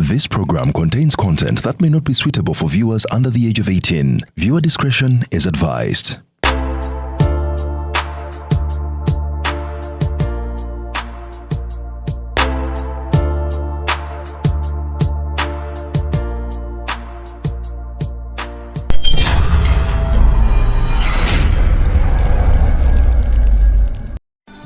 This program contains content that may not be suitable for viewers under the age of 18. Viewer discretion is advised.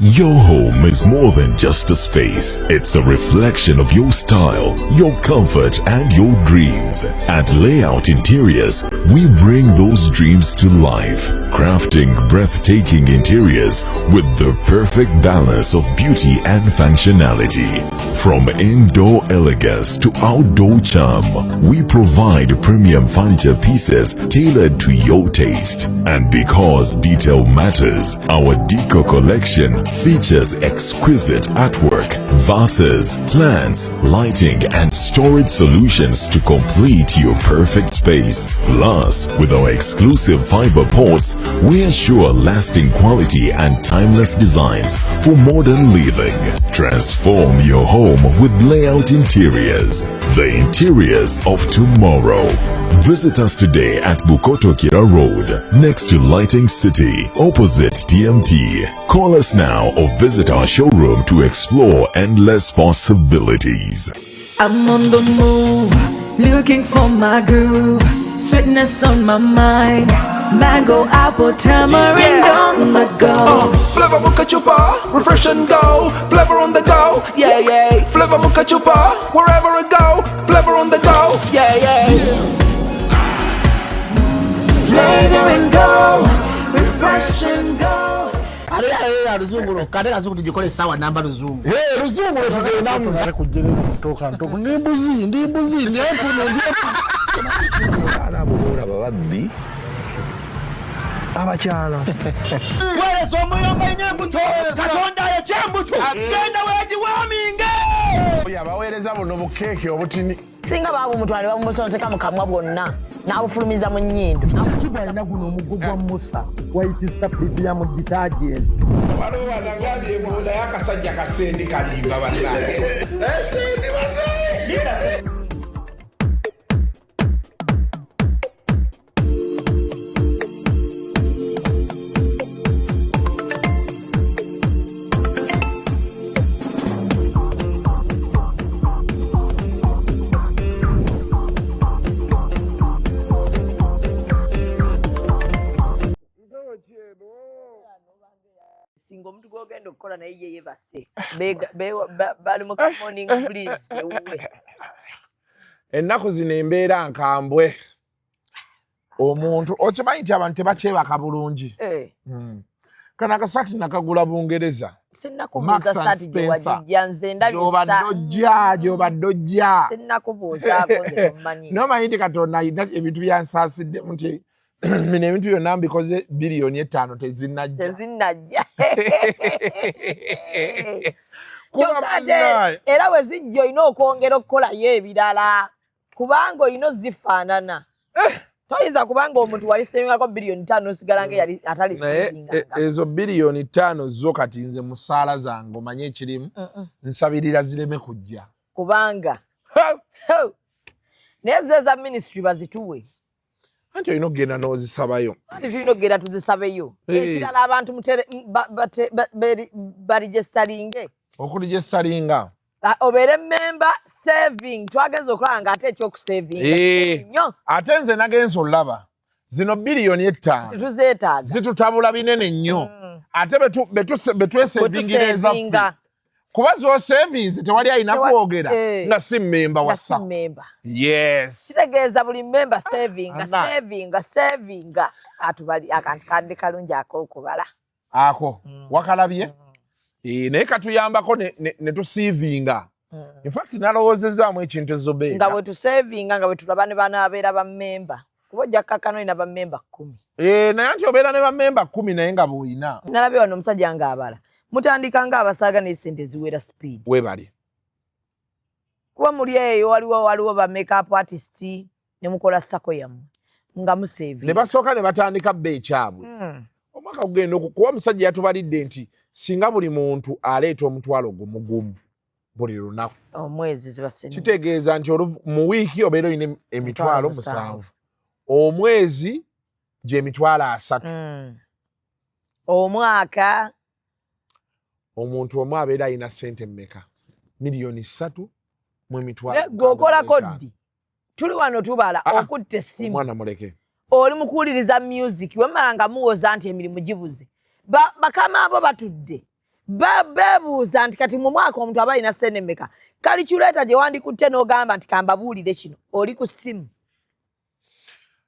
Your home is more than just a space. It's a reflection of your style, your comfort, and your dreams. At Layout Interiors, we bring those dreams to life, crafting breathtaking interiors with the perfect balance of beauty and functionality. From indoor elegance to outdoor charm, we provide premium furniture pieces tailored to your taste. And because detail matters, our Deco collection features exquisite artwork, vases, plants, lighting, and storage solutions to complete your perfect space. Plus, with our exclusive fiber ports, we ensure lasting quality and timeless designs for modern living. Transform your home with Layout Interiors, the interiors of tomorrow. Visit us today at Bukoto Kira Road, next to Lighting City, opposite TMT. Call us now or visit our showroom to explore endless possibilities. I'm on the move, looking for my groove. Sweetness on my mind. Mango, apple, tamarind on the go. Flavor Muka Chupa, refresh and go. Flavor on the go, yeah, yeah. Flavor Muka Chupa, wherever I go. Flavor on the go, yeah, yeah. Flavor and go, refresh and go. Ate luzungu lwokka, ate kazungu tugikole essaawa namba luzungu. Luzungu lwetugendamu kujja ntoka ndi mbuzi, ndi mbuzi, ndi empunu, ndi Abaana abo boolaba babbi abakyala. Weereza omuyomba nnyo embuto, Katonda ayokya embuto, genda weegiwaaminge. Abaweereza buno bukeeke obutini. Singa baabumutwala ne babumusonseka mu kamwa bwonna n'abufulumiza mu nnyindo. Shakibu alina guno omuggo gwa Musa, White Star Premium Detergent. Waliwo wanagambye mbu naye akasajja kasendi kalimba bannange. Sendi bannange. Singa omuntu gw'ogenda okukola naye ye yeebase. Bali mu morning bliss ewuwe. Ennaku zino embeera nkambwe. Omuntu okimanyi nti abantu tebakyebaka bulungi. Kano akasaati nakagula Bungereza. Sinnakubuuza Marks and saati gye Spencer. wagijja, nze ndabye Gy'obadde ojja, gy'obadde ojja. Sinnakubuuzaako, nze tomanyi. N'omanyi nti Katonda alina ebintu byansaasiddemu nti bino ebintu byonna mbikoze 5 biliyoni tezinnajja. Tezinnajja. Kuba Kyokka ate munnaye. era bwe zijja olina okwongera okukolayo ebirala kubanga olina ozifaanana. Toyinza kubanga omuntu wali savingako 5 biliyoni osigala nga yali atali Naye savinganga. ezo 5 biliyoni zo kati nze mu ssaala zange omanye ekirimu, nsabirira zireme kujja. Kubanga Ha! Ho! Naye zo eza ministry bazituwe. Anti olina okugenda n'ozisabayo. Anti tulina okugenda tuzisabeyo. Ekirala abantu mutere baregisteringe. Okuregisteringa. Ah, obeere member saving, twagenza okulaba nga ate ekyokusavinga nnyo. Ate nze nagenza olaba zino 5 biliyoni Tetuzeetaaga. zitutabula binene nnyo, ate betwesavingira ezaffe. Bwetusavinga. Kuba zosavinze tewali alina kwogera nga si memba Nga wa si SACCO. memba. Yes. Kitegeeza buli memba savinga, Anna. savinga, savinga, atubali akantu kandi kalungi ak'okubala. Ako wakalabye. Naye katuyambako ne tusavinga. In fact nalowoozezaamu ekintu Nga ezobeera. bwe tusavinga, nga bwe tulaba ne banaabeera bammemba, kuba ojja kkakkana olina bammemba 10. Naye anti obeera ne bammemba 10 naye nga bw'olina. Nalabye wano omusajja ng'abala, mutandika ng'abasaaga naye sente ziwera speed. Weebale. Kuba muli eyo waliwo ba makeup artist ne mukola SACCO yammwe nga musavinga. Ne basooka ne batandika bba ekyabwe. Omwaka gugenda okukuba omusajja yatubalidde nti singa buli muntu aleeta omutwalo gumu gumu. Buli lunaku. Omwezi ziba sente. Kitegeeza nti mu wiiki obeera olina 700,000, omwezi gye 30,000. Omwaka Omuntu omu abeera alina sente mmeka? 3,600,000. Gwe okolako ddi? Tuli wano tubala. Ah, ah. Okutta essimu. Omwana muleke. Oli mukuwuliriza music, wemala nga muwoza nti emirimu gibuze. Bakama abo batudde beebuuza nti kati mu mwaka omuntu aba alina sente mmeka? Calculator gye wandikutte n'ogamba nti kambabuulire kino, oli ku ssimu.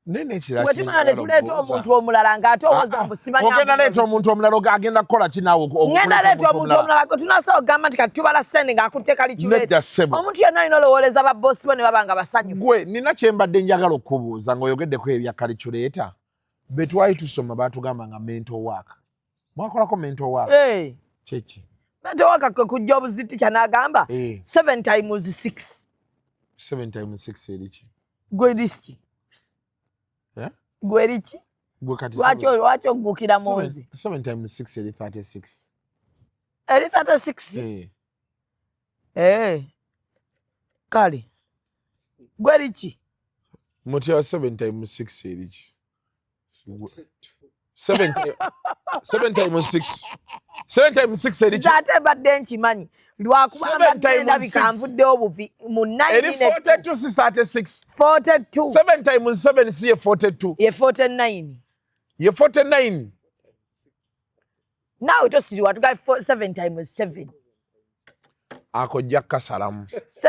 Naye nekirala Wetumala ne tuleeta omuntu omulala ng'ate owoza mbu simanyi. Ogenda leeta omuntu omulala, agenda kukola ki naawe? Ngenda leeta omuntu omulala gwe tunasobola okugamba nti kati tubala sente ng'akutte calculator. Nedda, ssebo. Omuntu yenna alina olowooleza babosi bo ne baba nga basanyufu. Gwe nina kyembadde njagala okubuuza ng'oyogeddeko ebya calculator. Be twali tusoma baatugamba nga mental work. Mwakolako mental work? Hey. Kyeki? Mental work kwe kujja obuziti kyanagamba 7 times 6. 7 times 6 eriki? Gwe eriki? Eh? Gwe eriki? Gwe kati Lwaki oggukira mu nze? 7 times 6 eri 36. Eri 36? Eh. Eh. Kale gwe eriki? Mutya, 7 times 6 eriki? 7 times 6, 7 times 6 eriki? Nze ate mbadde nkimanyi, lwakuba Seven mbadde times ndabika six. nvuddewo buvi mu 9. Eri 42, si 36? 42. 7 times 7 si ye 42? Ye 49. Ye 49. Naawe tosiriwa, tugabe 7 times 7. Ako ojja kukasalamu.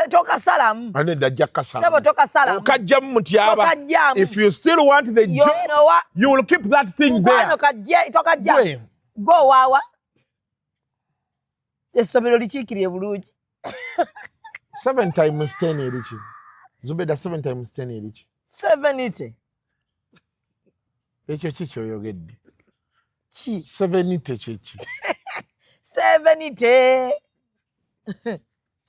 Tokasalamu. Anedda, ajja Sebo. kukasalamu. Tokasalamu. Okajjamu mutyaba. Tokajjamu. If you still want the job, Yonowa. you will keep that thing Mukwano, there. kajje tokajja. Gwe. Gwe owaawa essomero likiikirire bulungi. 7 times 10 eriki, Zubeda? 7 times 10 eriki? 70. Ekyo ki kyoyogedde? Ki? 70 kyeki? 70.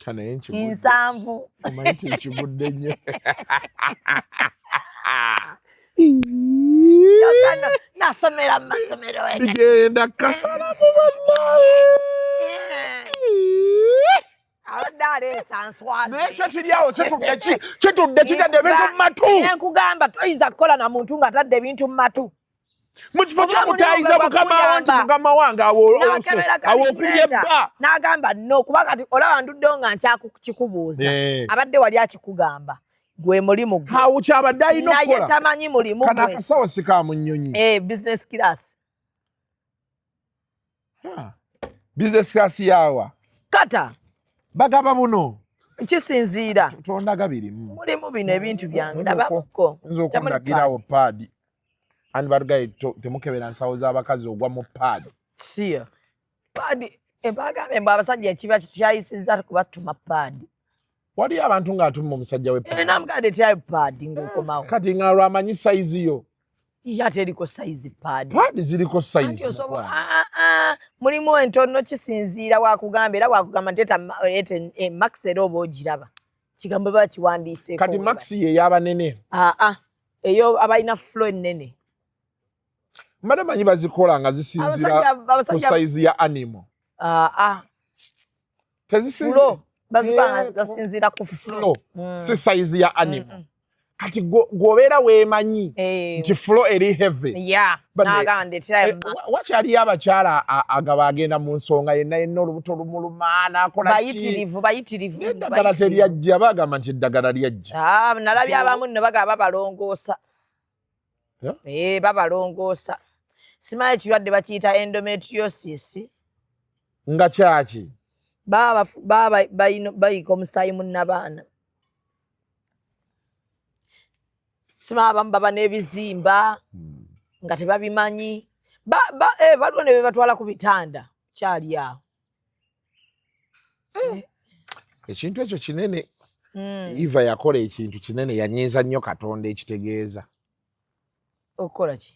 Naye nkigudde. 70. Omanyi nti nkigudde nnyo. Yokano, nasomera mu masomero. Bigenda kasalamu, bannaye. Abadde aleesa nswazi. Naye kyo kiri awo kitudde, kitudde kitadde ebintu mu matu. Nkugamba toyinza kukola na muntu ng'atadde ebintu mu matu. Mu kifo Oba kyokutaayiza mulimu gwe mukama wo nti bakuyamba. mukama wange, awo N'akebera awo okubye calculator, bba. N'agamba no, kuba kati olaba nduddewo nga nkyakukikubuuza. Abadde wali akikugamba gwe mulimu gwe. Awo kyabadde alina Naye okukola. tamanyi mulimu Kano gwe. akasawo si ka mu nnyonyi. Eh, business class. Business class yawa? Kata. Bagaba buno. Kisinziira. Tondaga birimu. Mulimu bino ebintu byange. Nza Ndabamuko. Nza okundagirawo paadi and balugaye temukebera nsawo z'abakazi, ogwa mu paadi. Siya paadi ebagambye mbu abasajja ekiba kyayisizza kubatuma paadi. Waliyo abantu ng'atuma omusajja we paadi. Namugande tyayo paadi ng'okomawo. Kati nga lwamanyi sayizi yo. Ye ate eriko sayizi paadi? Paadi ziriko Anti sayizi. Ah, ah, mulimu entono, kisinziira wakugamba, era wakugamba nti eta max, era oba ogiraba kigambo baba kiwandiiseeko. Kati maxi ye y'abanene? Aa, eyo abalina flow ennene. Mbadde manyi bazikola nga zisinziira ku sayizi ya animal. Aa. Tezisinzi- Flow bazikola nga Eh, basinziira ku flow. Flow si sayizi ya animal. Kati gw'obeera weemanyi nti flow eri heavy. Ya. But Nagamba ndeterayo Eh, max. wakyaliyo abakyala agaba agenda mu nsonga yenna yenna, olubuto lumuluma, n'akola ki? Bayitirivu, bayitirivu. Eddagala teryajja, bagamba nti eddagala lyajja. Ah, nalabye abamu nno bagaba babalongoosa. Yeah? Eh, babalongoosa, simanyi ekirwadde bakiyita endometriosis. Nga kyaki? Baba bayiika omusaayi mu nnabaana. Simanyi abamu baba n'ebizimba nga tebabimanyi. Waliwo ne bebatwala ku bitanda kyali awo. Ekintu ekyo kinene. Eva yakola ekintu kinene, yanyiiza nnyo Katonda, ekitegeeza Okukola ki?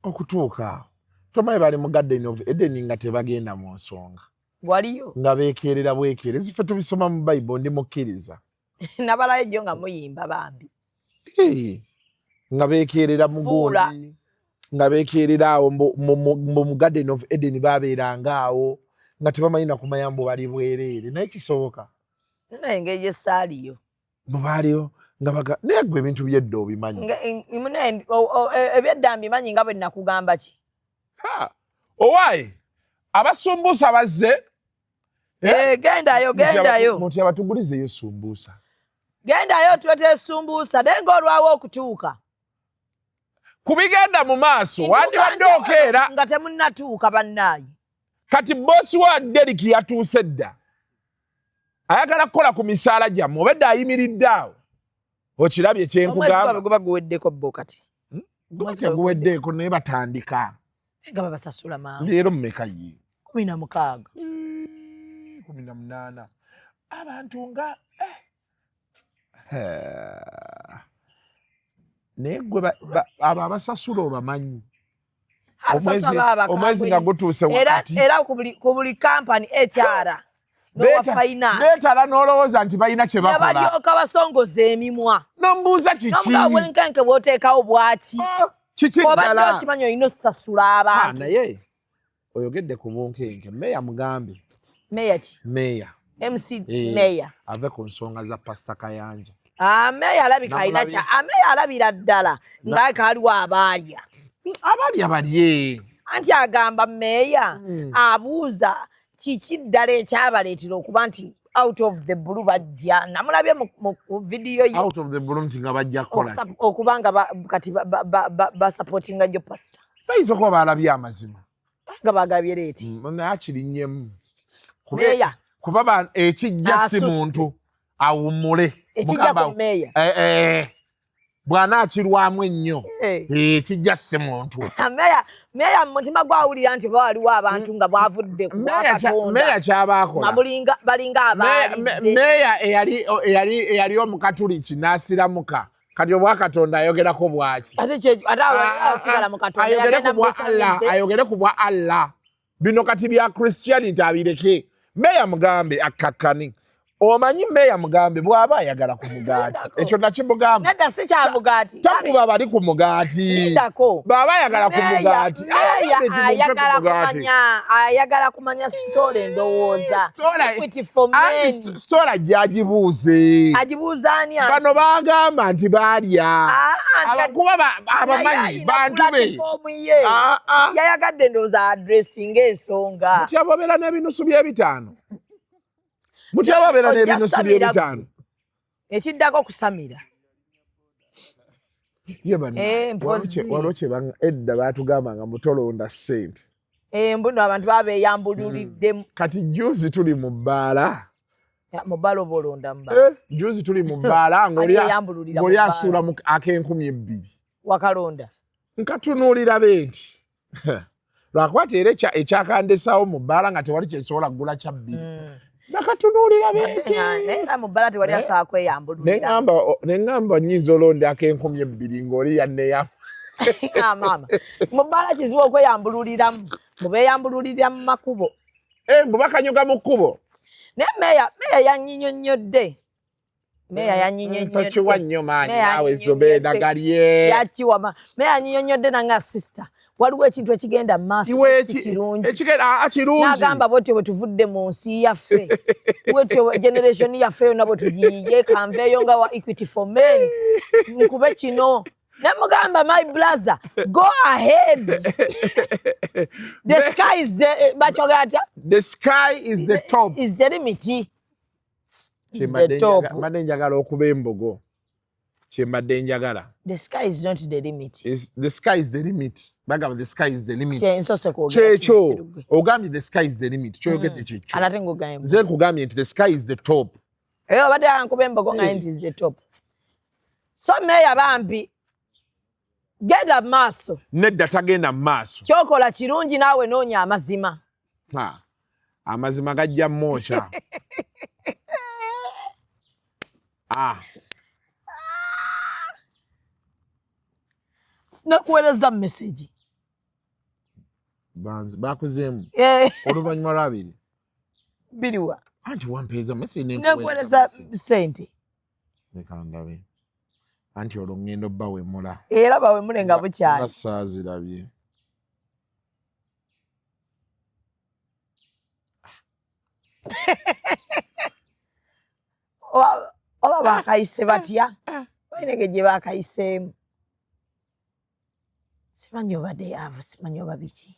Okutuuka awo, tomanyi bali mu Garden of Eden nga tebagenda mu nsonga. Waliyo. Nga beekerera bwekerezi. Ffe tubisoma mu Bayibuli, ndi mukkiriza. Nabalayo jjo nga muyimba bambi. Hey, nga beekerera Fuula. mugundi, nga beekerera awo mu Garden of Eden, babeeranga awo. Nga tebamanyi nakumanya mbu bali bwereere, naye kisoboka. Naye engeri gyesaaliyo Mubaaliyo nga baga, naye gwe ebintu byedda obimanyi. Ebyedda mbimanyi nga bwe nakugamba ki. Owaaye abasumbuusa bazze. Gendayo, gendayo. Muntu yabatugulizeyo sumbuusa. Gendayo tuleeta esumbuusa, naye ng'olwawo okutuuka. Ku bigenda mu maaso wandibadde okeera nga temunnatuuka bannaayi. Kati boosi wa Deriki yatuuse dda, ayagala kukola ku misaala gyammwe, obedda ayimiridde awo. Okirabye kyenkugamba? Guba guweddeko bo kati. Guba teguweddeeko, naye batandika nga babasasula mangu. Leero mmeka ye? 16. 18. Abantu nga naye gwe abo abasasula obamanyi? Omwezi nga gutuuse wakati era ku buli kampani HR n'owa finance beetala n'olowooza nti balina kye bakola, balyoka basongoza emimwa. Nombuuza kiki? Nomuga bwenkenke bw'oteekawo bwaki? Kiki obadde ddala? Okimanyi olina osasula abantu. Naye oyogedde ku bunkenke, meeya mugambe. Meeya ki? Meeya. MC meeya ave ku nsonga za Pasita Kayanja. Meeya alabika alina kya, meeya alabira ddala nga kaaliwo abaalya. Abalya balye. Anti agamba meeya abuuza kiki ddala ekyabaleetera okuba nti out of the blue bajja. Namulabye mu vidiyo ye. Out of the blue nti nga bajja kukola okuba nga kati basupportinga nnyo pasita. Bayinza okuba baalabye amazima. Nga bagabye leeti. Naye akirinnyemu. Meeya. Kuba ekijja si muntu awummule. Ekijja ku meeya. Bw'anaakirwamu ennyo ekijja si muntu. Meeya mu mutima gwawulira nti oba waliwo abantu nga bwavudde ku Bwakatonda. Meeya ky'abaakola. Balinga abaalidde. Meeya eyali omukatuliki n'asiramuka. Kati obwakatonda ayogerako bwaki? Ate asigala mu Katonda. Ayogere ku bwa Allah. Bino kati bya Christianity abireke. Meeya mugambe akkakkani. Omanyi meeya mugambe bw'aba ayagala ku mugaati. Ekyo nakimugamba. Nedda si kya mugaati. Takuba bali ku mugaati. Lindako. Bw'aba ayagala ku mugaati. Meeya ayagala kumanya sitoola endowooza. Equity for men. Sitoola gy'agibuuze. Agibuuza ani? Bano baagamba nti baalya. Kuba abamanyi bantu be. Yayagadde endowooza addressinga ensonga. Mutya babeera n'ebinusu by'ebitaano. Mutya babeera n'ebinusu by'ebitaano. Ekiddako kusamira. Ye banna. Waliwo kye edda baatugamba nga mutolonda ssente. Mbuno abantu babeeyambululiddemu. Kati juzi tuli mu bbaala. Mu bbaala oba olonda mu bbaala? Juzi tuli mu bbaala ng'oli asuula ak'enkumi ebbiri. Wakalonda? Nkatunuulira benti. Lwakuba ate era ekyakandesaawo mu bbaala nga tewali kyesobola kugula kya bbiri. Nakatunuulira benti. Era mu bbaala tewali asobola kweyambululira. Ne ŋŋamba nnyinza olonda ak'enkumi ebbiri ng'oli yanneeyamba. Maama, mu bbaala kizibu okweyambululiramu. Mubeeyambululira mu makubo. Mbu bakanyuga mu kkubo. Naye meeya yannyinnyonnyodde. Meeya yannyinnyonnyodde. Tokiwa nnyo maanyi naawe Zubeeda galye. Yakiwa. Meeya yannyinnyonnyodde nanga sister. Waliwo ekintu ekigenda mu maaso kirungi. Kirungi. N'agamba bwetyo bwe tuvudde mu nsi yaffe. Bwetyo generation yaffe yonna bwe tugiyiye kanveeyo nga wa Equity for Men. Nkube kino. Ne mugamba my brother, go ahead. The sky is the bakyogera atya? The sky is the top. Is the limit. Is the top. Mbadde njagala okuba embogo. Kyembadde njagala. The sky is not the limit. The sky is the limit. Bagamba the sky is the limit. Kyekyo. Ogambye the sky is the limit. Kyoyogedde kyekyo. Ate ng'ogambye. Nze nkugambye nti the sky is the top. Obadde ankuba embogo nga nti is the top. So meeya bambi genda mu maaso. Nedda tagenda mu maaso. Kyokola kirungi naawe noonya amazima. Amazima gajja mwokya. Sinakuweereza message. Bakuzeemu. Oluvannyuma lwabiri. Biriwa. Anti wampeereza message nekuweereza ssente. Leka ndabe. Anti olwo ŋŋenda obbawemula. Era bawemule nga bukyali. Nga saazirabye. Oba bakayise batya, balina engeri gye bakayiseemu, simanyi oba day of, simanyi oba biki,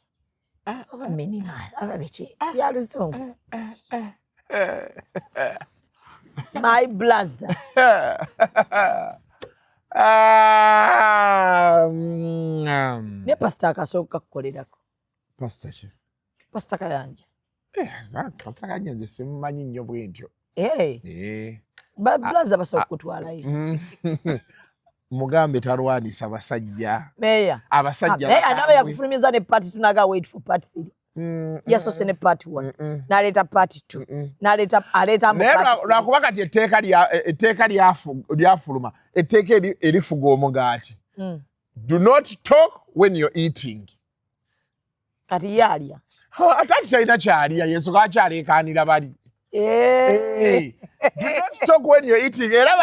oba minima, oba biki bya luzungu. My brother. Ah, Ne pasita akasooka kukolerako. Pasita ki? Pasita Kayanja. Pasita Kayanja nze simumanyi nnyo bwe ntyo. Eh. Brother, basobola okutwalayo. Mugambe talwanisa basajja. Meya. Abasajja. Meya nabe yakufulumiza ne part two, naga wait for part three. Yasoose ne part one, n'aleeta part two, n'aleeta aleeta Naye lwakuba kati etteeka lyafuluma, etteeka erifuga omugaati. Do not talk when you're eating. Kati ye alya. Ate ati talina kyalya, yesu kakyaleekaanira bali. Eh. Do not talk when you're eating. Era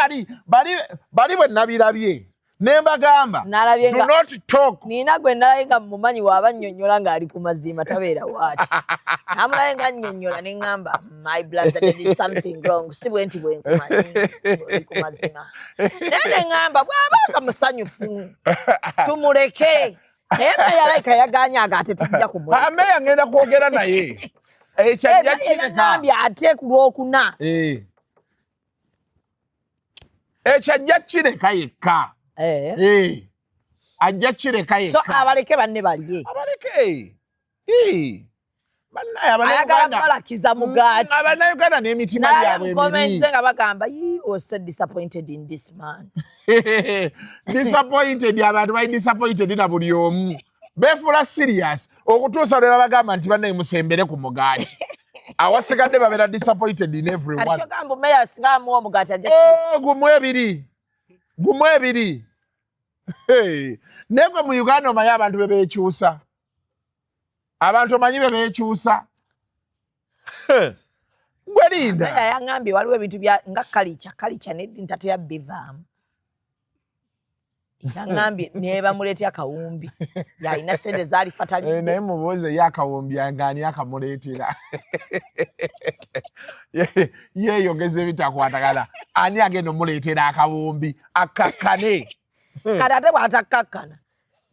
bali bwe nabirabye ne mbagamba, Nalabye do nga not talk. Nina gwe nalabye nga mumanyi, waaba nnyonnyola ng'ali ku mazima, tabeera waati. Namulabe nga nnyonnyola ne ŋŋamba, my brother, there is something wrong, si bwe nti bwe nkumanyi oli ku mazima. Naye ne ŋŋamba bw'aba nga musanyufu tumuleke, naye meya alayika yaganye aga ate tujja kumuleka. Ah, meya ngenda kwogera naye, ekyo ajja kireka. Yagambye ate ku Lwokuna. Eh. Ekyo ajja kireka yekka. Eh. Ajja kireka So yekka. abaleke banne balye. Abaleke. Eh. Bannaye Ayagala Abannayuganda balakiza mugaati. Abannayuganda n'emitima Naye gyabwe emibi. comments nga bagamba, "Yi, was so disappointed in this man." Disappointed, abantu bali disappointed na buli omu beefuula serious okutuusa lwe babagamba nti bannaye musembere ku mugaati, awasigadde babeera disappointed in Kati everyone. kyogamba meya singa amuwa omugaati ajja Oh, gumu ebiri, gumu ebiri. Hey. Naye gwe mu Uganda omanyi abantu be beekyusa, abantu omanyi be beekyusa, gwe linda. Meya yaŋŋambye waliwo ebintu bya nga kalica kalica neddi ntatera bivaamu. Yaŋŋambye ne bamuleetya akawumbi, yalina sente zaalifa. Eh, naye Talidde. Mubuuze ye akawumbi ngaani akamuleetera. Yeeyogeza ebitakwatagana. Ani agenda omuleetera akawumbi akakkane? Kati ate bw'atakkakkana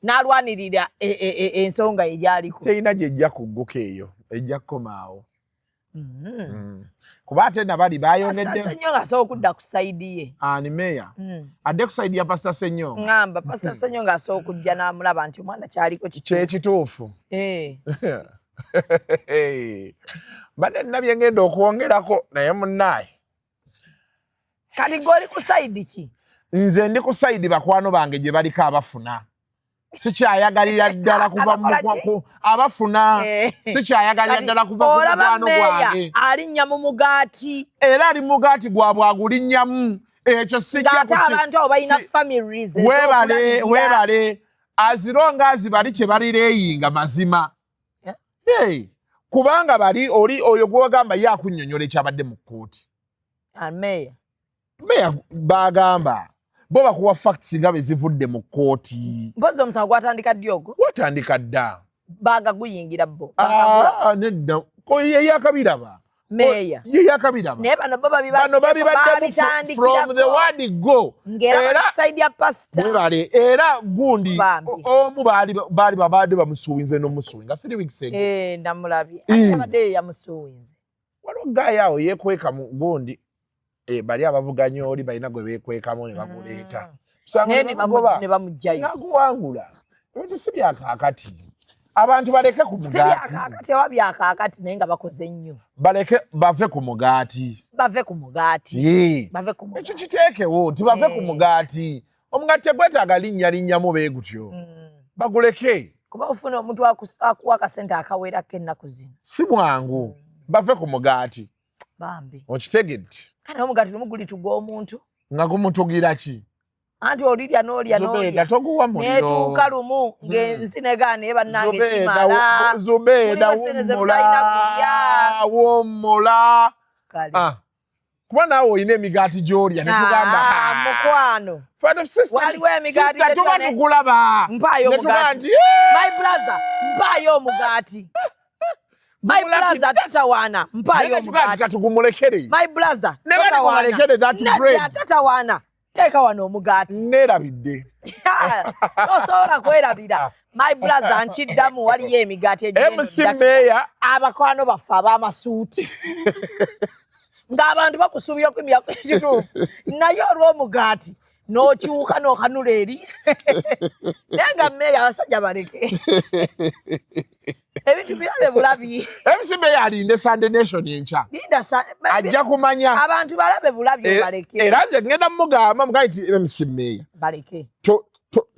n'alwanirira ensonga ye gy'aliko. Terina gyejja kugguka, eyo ejja kukomaawo. Kuba ate nabali bayongedde. Ssenyo nga asobola okudda ku side ye. Ani, meya? Adde ku side ya Pasita Ssenyonga? Ŋŋamba Pasita Ssenyo nga asobola okujja n'amulaba nti omwana kyaliko kituufu. Kyekituufu. Eh. Mbadde nina bye ngenda okwongerako, naye munnaaye. Kati g'oli ku side ki? Nze ndi ku side bakwano bange gye baliko abafuna. Sikyayagalira ddala kuva mu Abakola ki? abafuna. Eh. Sikyayagalira Kati ddala kuva ku olaba mukwano meeya gwange. alinnya mu mugaati. Era ali mugaati gwabwe agulinnyamu, ekyo sijja Ng'ate abantu abo balina families Weebale. ez'okulabirira. Weebale, azironga bali kye balireeyinga mazima. Yeah. Hey, kubanga bali oli oyo gwogamba ye akunnyonnyola ekyabadde mu kkooti. Ah, meya. Meya bagamba bo bakuwa facts nga bwe zivudde mu kkooti. Mpozi omusango gwatandika ddi ogwo? Watandika dda. Baga guyingira bo bagagula? Ah, nedda. Ko ye yakabiraba. Meya. Ye yakabiraba. Naye bano bo bano babibaddemu from the word go. Ng'era bali ku side ya pasita. Webale, era gundi Bambi. omu baali babadde bamusuwinze n'omusuwinga 3 weeks ago. Eh, namulabye. Ate abadde ye yamusuwinze. Waliwo guy awo yeekweka mu gundi. Eh, bali abavuganya oli balina gwe beekwekamu ne baguleeta. Musango Naye ne ne bamugoba. ne bamuggyayo. Naguwangula. Ebintu si byakaakati, abantu baleke ku Si mugaati. byakaakati oba byakaakati, naye nga bakoze nnyo. Baleke bave ku mugaati. Bave ku mugaati. Yee. Bave ku mugaati. Ekyo kiteekewo nti bave ku Eh. mugaati. Omugaati tegwetaaga linnya linnyamu bee gutyo, baguleke. Kuba ofuna omuntu akuwa akasente akawerako ennaku zino. Si bwangu, bave ku mugaati. Bambi. Okitegedde? Kale omugaati lumu gulituga omuntu. Nga gumutugira ki? Anti olirya n'olya Zubeeda, n'olya toguwa muliro. Netuuka lumu ng'ensi negaana, naye bannange Zubeeda, kimala. Zubeeda, Mulimu sente ze mutalina kulya. wummula, wummula. Kale. Ah, kuba naawe olina emigaati gy'olya netugamba, Ah, mukwano, waliwo emigaati sister, tuba tukulaba Mpaayo Ne tuba omugaati. nti, "Eh!" My brother, mpaayo omugaati. My brother, tatawaana, mpaayo omugaati. Katugumulekere. My brother, Ne bali mumulekere that bread. Tatawaana, teeka wano omugaati. Neerabidde. Tosobola kwerabira. My brother, nkiddamu, waliyo emigaati egigenda MC Mayor. Abakwano baffe ab'amasuuti. Ng'abantu bakusuubira okumya kituufu, naye olw'omugaati n'okyuka n'okanula eri. Naye nga mmeeya abasajja baleke ebintu birabe bulabi. MC Mayor alinde Sunday Nation enkya. Linda ajja kumanya. Abantu balabe bulabi baleke. Era nze ngenda mugamba mugaye nti MC Mayor baleke.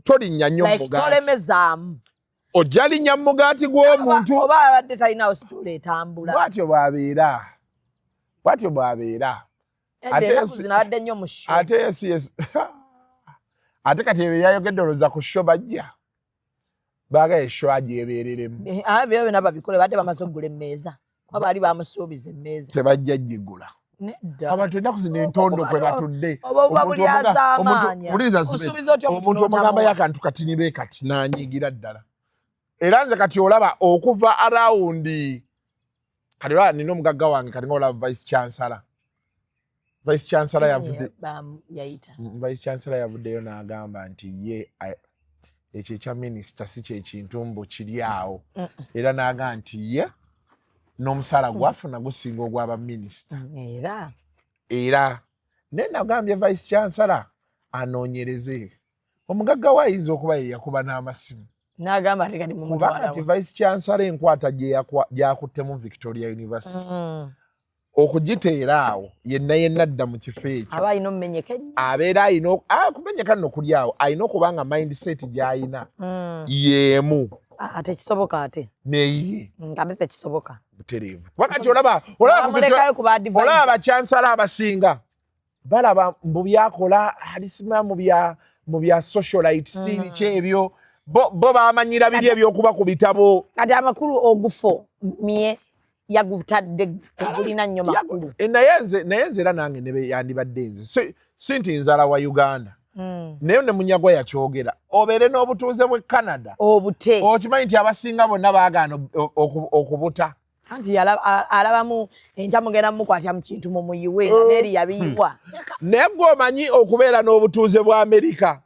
Tolinnya nnyo Like, mugaati. tolemezaamu. Ojja linnya mugaati gw'omuntu. Oba abadde talinawo situula etambula. Bw'atyo bw'abeera. Bw'atyo bw'abeera. Edda ennaku zino abadde nnyo mu show. Ate yes. Ate kati ebyo yayogedde olowooza ku show bajja. Baagala eshow agyebeereremu. Ebyo byonna babikole, badde bamaze okugula emmeeza. Kuba baali bamusuubiza emmeeza. Tebajja gigula. Nedda. Abantu ennaku zino entondo kwe batudde. Oba buba buli azaamaanya. Osuubiza otya omuntu omuntu omugamba y'akantu kati nibe kati n'anyiigira ddala. Era nze kati olaba okuva arawundi kati olaba nina omugagga wange kati ng'olaba Vice Chancellor. Vice Chancellor yavudde yayita. Vice Chancellor yavuddeyo n'agamba nti ye ekyo ekya minisita si kye kintu mbu kiri awo. Era n'agamba nti ye n'omusaala gwafuna gusinga ogw'aba minisita. Era naye nagambye Vice Chancellor anoonyereze. Omugagga we ayinza okuba ye yakuba n'amasimu. N'agamba nti kati mumutwala Kubanga nti Vice Chancellor enkwata gy'akuttemu Victoria University. Okugiteera awo yenna yenna adda mu kifo ekyo. Aba alina omumenyeka ennyo. Abeera alina kumenyeka nno kuli awo, alina okuba nga mindset gy'alina y'emu. Tekisoboka ate. Neyiye. Ate tekisoboka. Butereevu. Kuba kati olaba abachancellor abasinga balaba mbu byakola alisima mu bya socialite biki ebyo bo bamanyira biri ebyokuba ku bitabo. Kati amakulu ogufo mye yagutadde tegulina nnyo makulu. Naye nze era nange ne yandibadde nze si nti nzala wa Uganda. Naye ne Munyagwa yakyogera obeere n'obutuuze bw'e Canada. Obute. Okimanyi nti abasinga bonna baagaana okubuta. Anti alabamu enkya mugenda mumukwatya mu kintu mumuyiwe nga n'eri yabiyiwa. Naye ggwe omanyi okubeera n'obutuuze bwa Amerika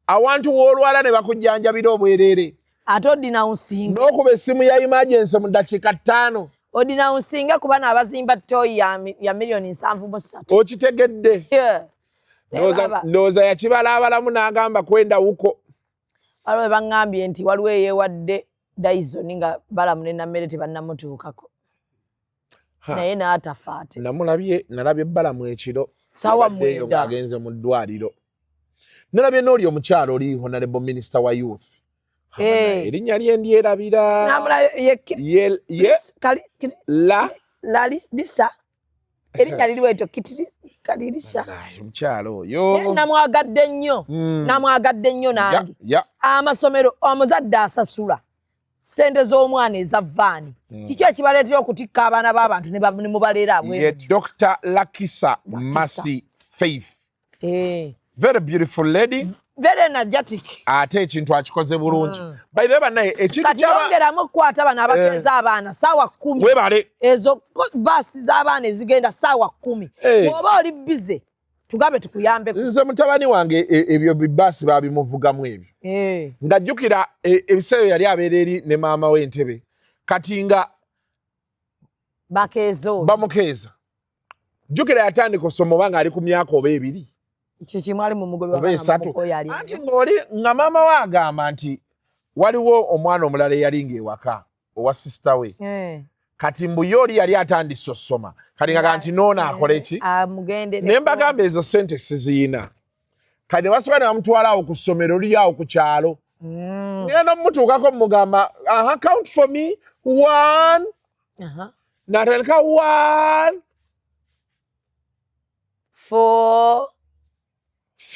awantu w'olwala ne bakujjanjabira obwereere. Ate odinawunsinga. N'okuba essimu ya emergency mu ddakiika 5. Odinawunsinga kuba n'abazimba ttooyi ya miliyoni 73. Okitegedde. Ndowooza yakibalaabalamu n'agamba kwenda wuko. Waliwo baŋŋambye nti waliwo eyeewadde Dyson nga Balamu ne Nammere tebannamutuukako. Naye n'atafa ate. Nalabye Balamu ekiro. Ssaawa 9. Ng'agenze mu ddwaliro. Nalabye n'oli omukyala oli Honorable Minister wa Youth. Erinnya lye ndyerabira. Lisa. Erinnya liri bwetyo Kalirisa. Omukyala oyo. Namwagadde nnyo. Namwagadde nnyo nange. Amasomero omuzadde asasula ssente z'omwana eza vaani. Kiki ekibaleetera okutikka abaana b'abantu ne mubaleera abweru? Ye Dr. Lakisa Mercy Faith. Very beautiful lady. Very energetic. Ate ekintu akikoze bulungi. By the way bannaye ekintu kati yongeramu okukwata bano abakeeza abaana ssaawa 10. Webale. Ezo baasi z'abaana ezigenda ssaawa 10. Bw'oba oli bize tugambe tukuyambeko. Nze mutabani wange ebyo bibaasi baabimuvugamu ebyo. Ng'ajjukira ebiseera yali abeera eri ne maama we Entebbe. Kati nga bakeeza oyo. Bamukeeza. Jjukira yatandika okusoma oba ng'ali ku myaka oba 2. Kiki mwali mu mugobe oba 3. Anti ng'oli nga maama we agamba nti waliwo omwana omulala eyali ng'ewaka owa sister we. Kati mbu ye oli yali atandise osoma. Kati nga nti noono akole ki? Ne mbagamba ezo ssente siziyina. Kati ne basooka ne bamutwala awo ku ssomero liri awo ku kyalo. Ngenda mmutuukako mmugamba, aha, count for me, 1. N'atandika 1. 4.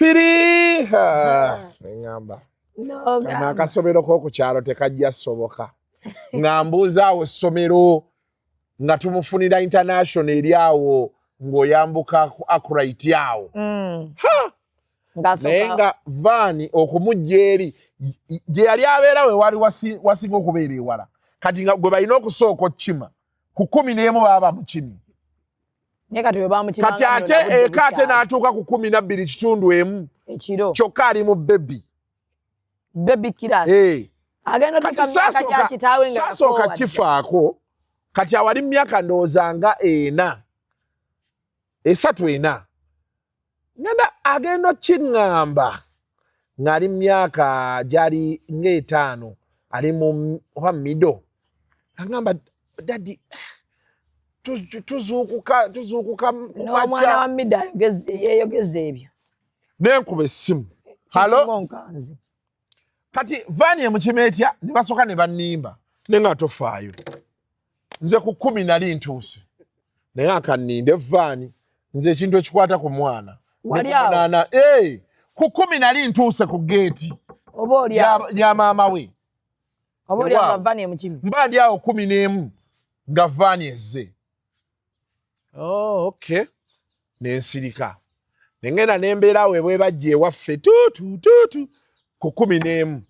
3. Ngamba. Kano akasomero k'oku kyalo tekajja soboka. Nga mbuuza awo essomero nga tumufunira international eri awo ng'oyambuka ku Accurate awo. Naye nga vaani okumujja eri gye yali abeera we wali wasinga okubeera ewala. Kati nga gwe balina okusooka okukima ku 11 baba bamukimye. Naye kati bwe bamukimanga Kati ate nno nabudde eka ate bukyali. n'atuuka ku 12.1 ekiro kyokka ali mu baby. Baby class. Eh. Agenda Kati tuka myaka gya kitaawe nga saasooka yakoowa dda. kifaako. Kati awali myaka ndowooza nga 4 3 4 ngenda agenda okiŋŋamba ng'ali myaka gyali ng'etaano ali mu oba mido agamba daddy tuzuukuka N'omwana kumakya wa mido yeeyogeza ebyo. Nenkuba essimu. Halo? Kikimu nkanzi. Kati vaani emukima etya ne basooka ne bannimba naye nga tofaayo. Nze ku 10 nali ntuuse naye akanninde vaani nze ekintu ekikwata ku mwana. Wali Ne ku awo? munaana, ku 10 nali ntuuse ku geeti Oba oli awo? ya maama we. Oba oli awo Ewaawo. nga vaani emukimye? Mba ndi awo 11 nga vaani ezze. Oh, okay. Ne nsirika. Ne ngenda ne mbeera awo ebwebajja ewaffe tuutu tuutu ku 11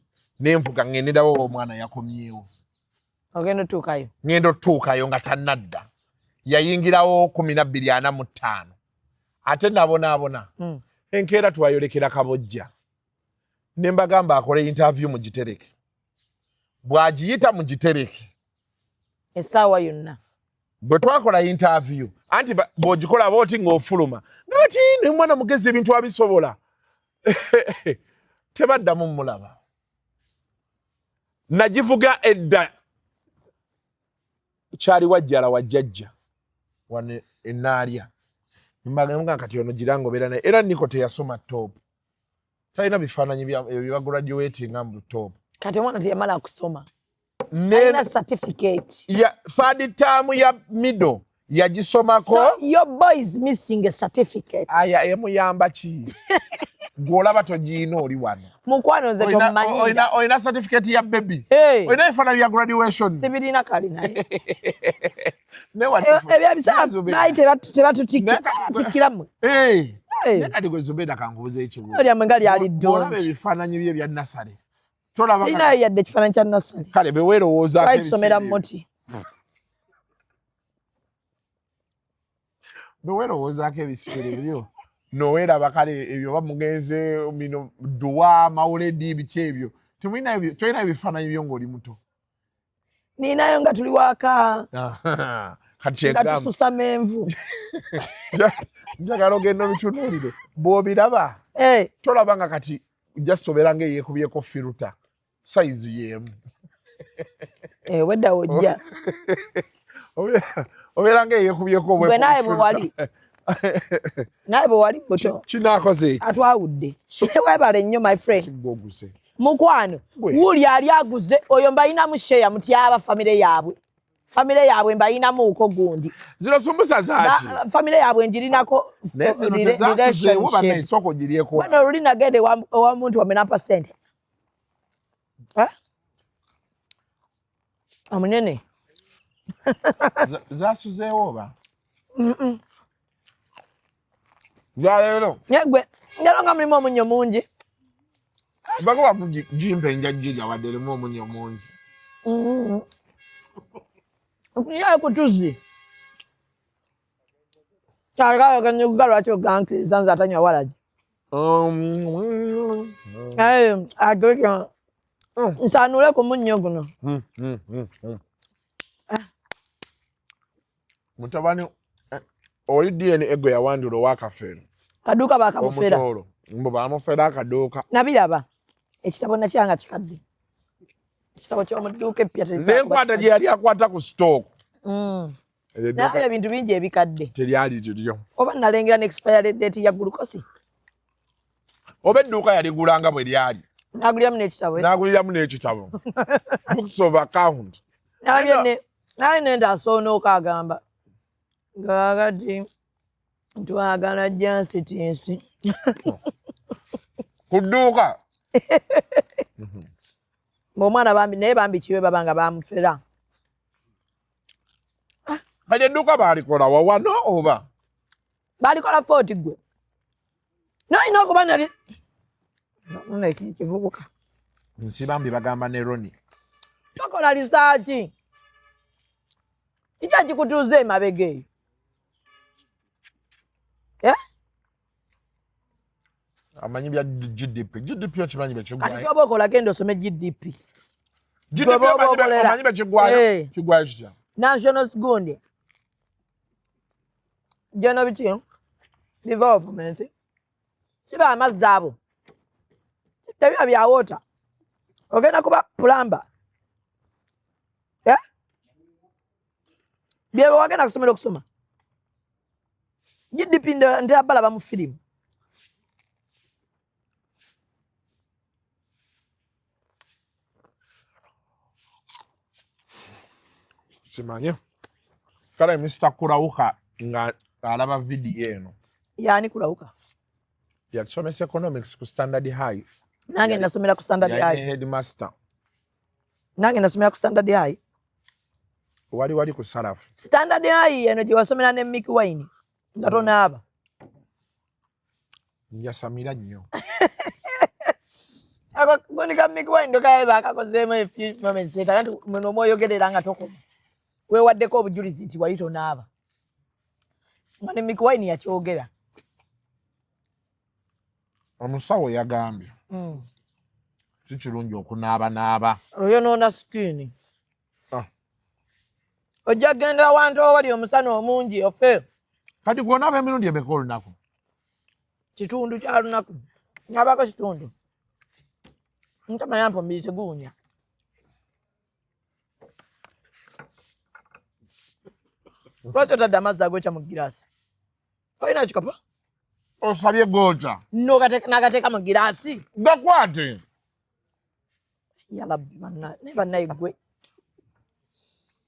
ne nvuga ŋŋenderawo omwana yakomyewo. Ogenda otuukayo? Ŋŋenda otuukayo nga tannadda. Yayingirawo 12:45. Ate nabonaabona. Enkeera twayolekera Kabojja. Ne mbagamba akole interview mugitereke. Bw'agiyita mugitereke. Essaawa yonna. Bwe twakola interview, anti bw'ogikola bw'oti ng'ofuluma. Ng'ati ne mwana mugezi ebintu abisobola. Tebaddamu mmulaba. Nagivuga edda. Kyali wajjala wajjajja. Wano enaalya. Mbagamba kati ono gira ng'obeera naye. Era Niko teyasoma top. Talina bifaananyi ebyo bagraduatinga mu top. Kati omwana teyamala kusoma. Alina certificate. Ya third term ya middle yagisomako. So your boy is missing a certificate. Aya emuyamba ki? Gw'olaba togiina oli wano. Mukwano nze tomumanyiira. Olina certificate ya baby. Hey. Olina ebifaananyi bya graduation. Sibirina kali naye. Ne wano Ebyo ebiseera baali tebatutikkira mmwe. Hey. Hey. Ne kati gwe Zubeda kankubuze ekibuuzo. Lyammwe nga lyali Bw'olaba ddungi. ebifaananyi bye ebya nasale. Tolaba Sirinayo yadde ekifaananyi kya nasale. Kale bwe weerowoozaako Twali tusomera ebiseera ebyo. muti. Bwe weerowoozaako ebiseera ebyo. Noweeraba kale ebyo oba mugenze bino dduwa, mawuledi, biki ebyo. Tolina ebifaananyi byo ng'oli muto. Ninayo nga tuli waka. Kati Nga kyegamba. tususa menvu. Njagala ogenda obitunuulire. Bw'obiraba, tolaba nga kati just obeera ng'eyeekubyeko filter. Size y'emu. Wedda wojja. Obeera ng'eyeekubyeko Gwe naawe bwe wali. Naawe bwe wali buto. Kinaakoze eki? Atwawudde. Weebale nnyo my friend. Kigwoguze. Mukwano, wuuli ali aguze oyo mbalinamu share mutyaba famire yaabwe. Famire yaabwe mbalinamuuko gundi. Zino sumbusa zaaki? Famire yaabwe ngirinako Naye zino tezaasuzeewo bannaye, sooka ogiryeko. Bano luli nagenda ewa muntu wamwe n'ampa ssente. Omunene. Zaasuzeewo oba? Zaleero. Naye gwe, leero nga mulimu omunnyo mungi. Bakuba gimpa enjajja gyawadde erimu omunnyo mungi. Nfunirayo ku tuzzi. Kyagala lwaki ogankiriza nze atanywa walagi. Nsaanule ku munnyo guno. Mutabani oli DNA gwe yawandula owakafeero. Kaduuka baakamufera. Omutoolo. Mbu baamufera akaduuka. Nabiraba. Ekitabo nakyanga kikadde. Ekitabo ky'omu dduuka eppya N'enkwata gye yali akwata ku sitooko. Naye ebintu bingi ebikadde. Teryali liryo. Oba nalengera ne expiry date ya glucose. Oba edduuka yaligulanga bwe lyali. N'aguliramu n'ekitabo. N'aguliramu n'ekitabo. Books of account. Naye nenda asoonooka agamba. Kaakati twagala justice. Ku dduuka. Omwana bambi naye bambi kiwe baba nga bamufera. Kati edduuka baalikola wa wano oba? Baalikola 40 gwe. Nalina okuba nali kivubuka. Nsibambi bagamba ne Ronnie. Tokola lisaaki. Kiki ekikutuuza emabega eyo? Eh? Amanyi bya GDP. GDP okimanyi Kati bekigwayo? kyoba okola genda osome GDP. GDP Gwe bw'oba okolera. omanyi bekigwayo? Eh. Kigwayo kitya? National gundi. Geno biki? Development. Siba amazzi abo. Tebiba bya water. Ogenda kuba plumber. Eh? Byeba wagenda kusomera okusoma. GDP ndera balaba mu firimu. Simanye. Kale Mr. Kurawuka nga alaba vidiyo eno. Yaani Kulawuka? Yatusomesa economics ku Standard High. Nange nasomera ku Standard Yali High. ne headmaster. Nange nasomera ku Standard High. Wali wali ku Salafu. Standard High eno gye wasomera ne Mickey Wine nga tonaaba. Njasamira nnyo. Ako gundi ka Mickey Wine ndokaye bakakozeemu a few moments later anti muno omwoyogerera nga tokoma. Weewaddeko obujulizi nti wali tonaaba. Nga ne Mickey Wine yakyogera. Omusawo yagambye si kirungi okunaabanaaba. Oyonoona skin. Ah. Ojja kugenda awantu awali omusana omungi ofe. Kati gwonaaba emirundi emeka olunaku? Kitundu kya lunaku. Nabaako kitundu. Ntamanya mpa omubiri teguwunya. Lwaki otadde amazzi agokya mu giraasi? Olina ekikopo? Osabye gookya. N'agateeka mu giraasi. Gakwate. Yalabbi banna, naye bannaye ggwe.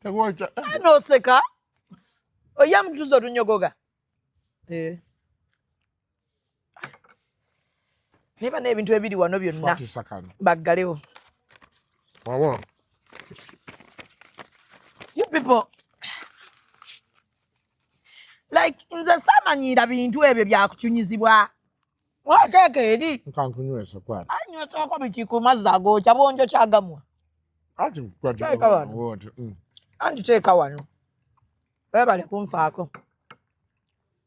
Tegwokya. N'oseka. Oyya mu kutuza otunyogoga. Eh. Naye bannaye ebintu ebiri wano byonna Kwatisa kano. baggalewo. Wabona. You people like nze saamanyiira bintu ebyo byakucunyizibwa. Wateeka eri. Nkankunywesa kwata. Anywesako biki ku mazzi agokya bwonjo kyagamwa. Ati kwata. Teeka wano. Wote. Anti teeka wano. Weebale kunfaako.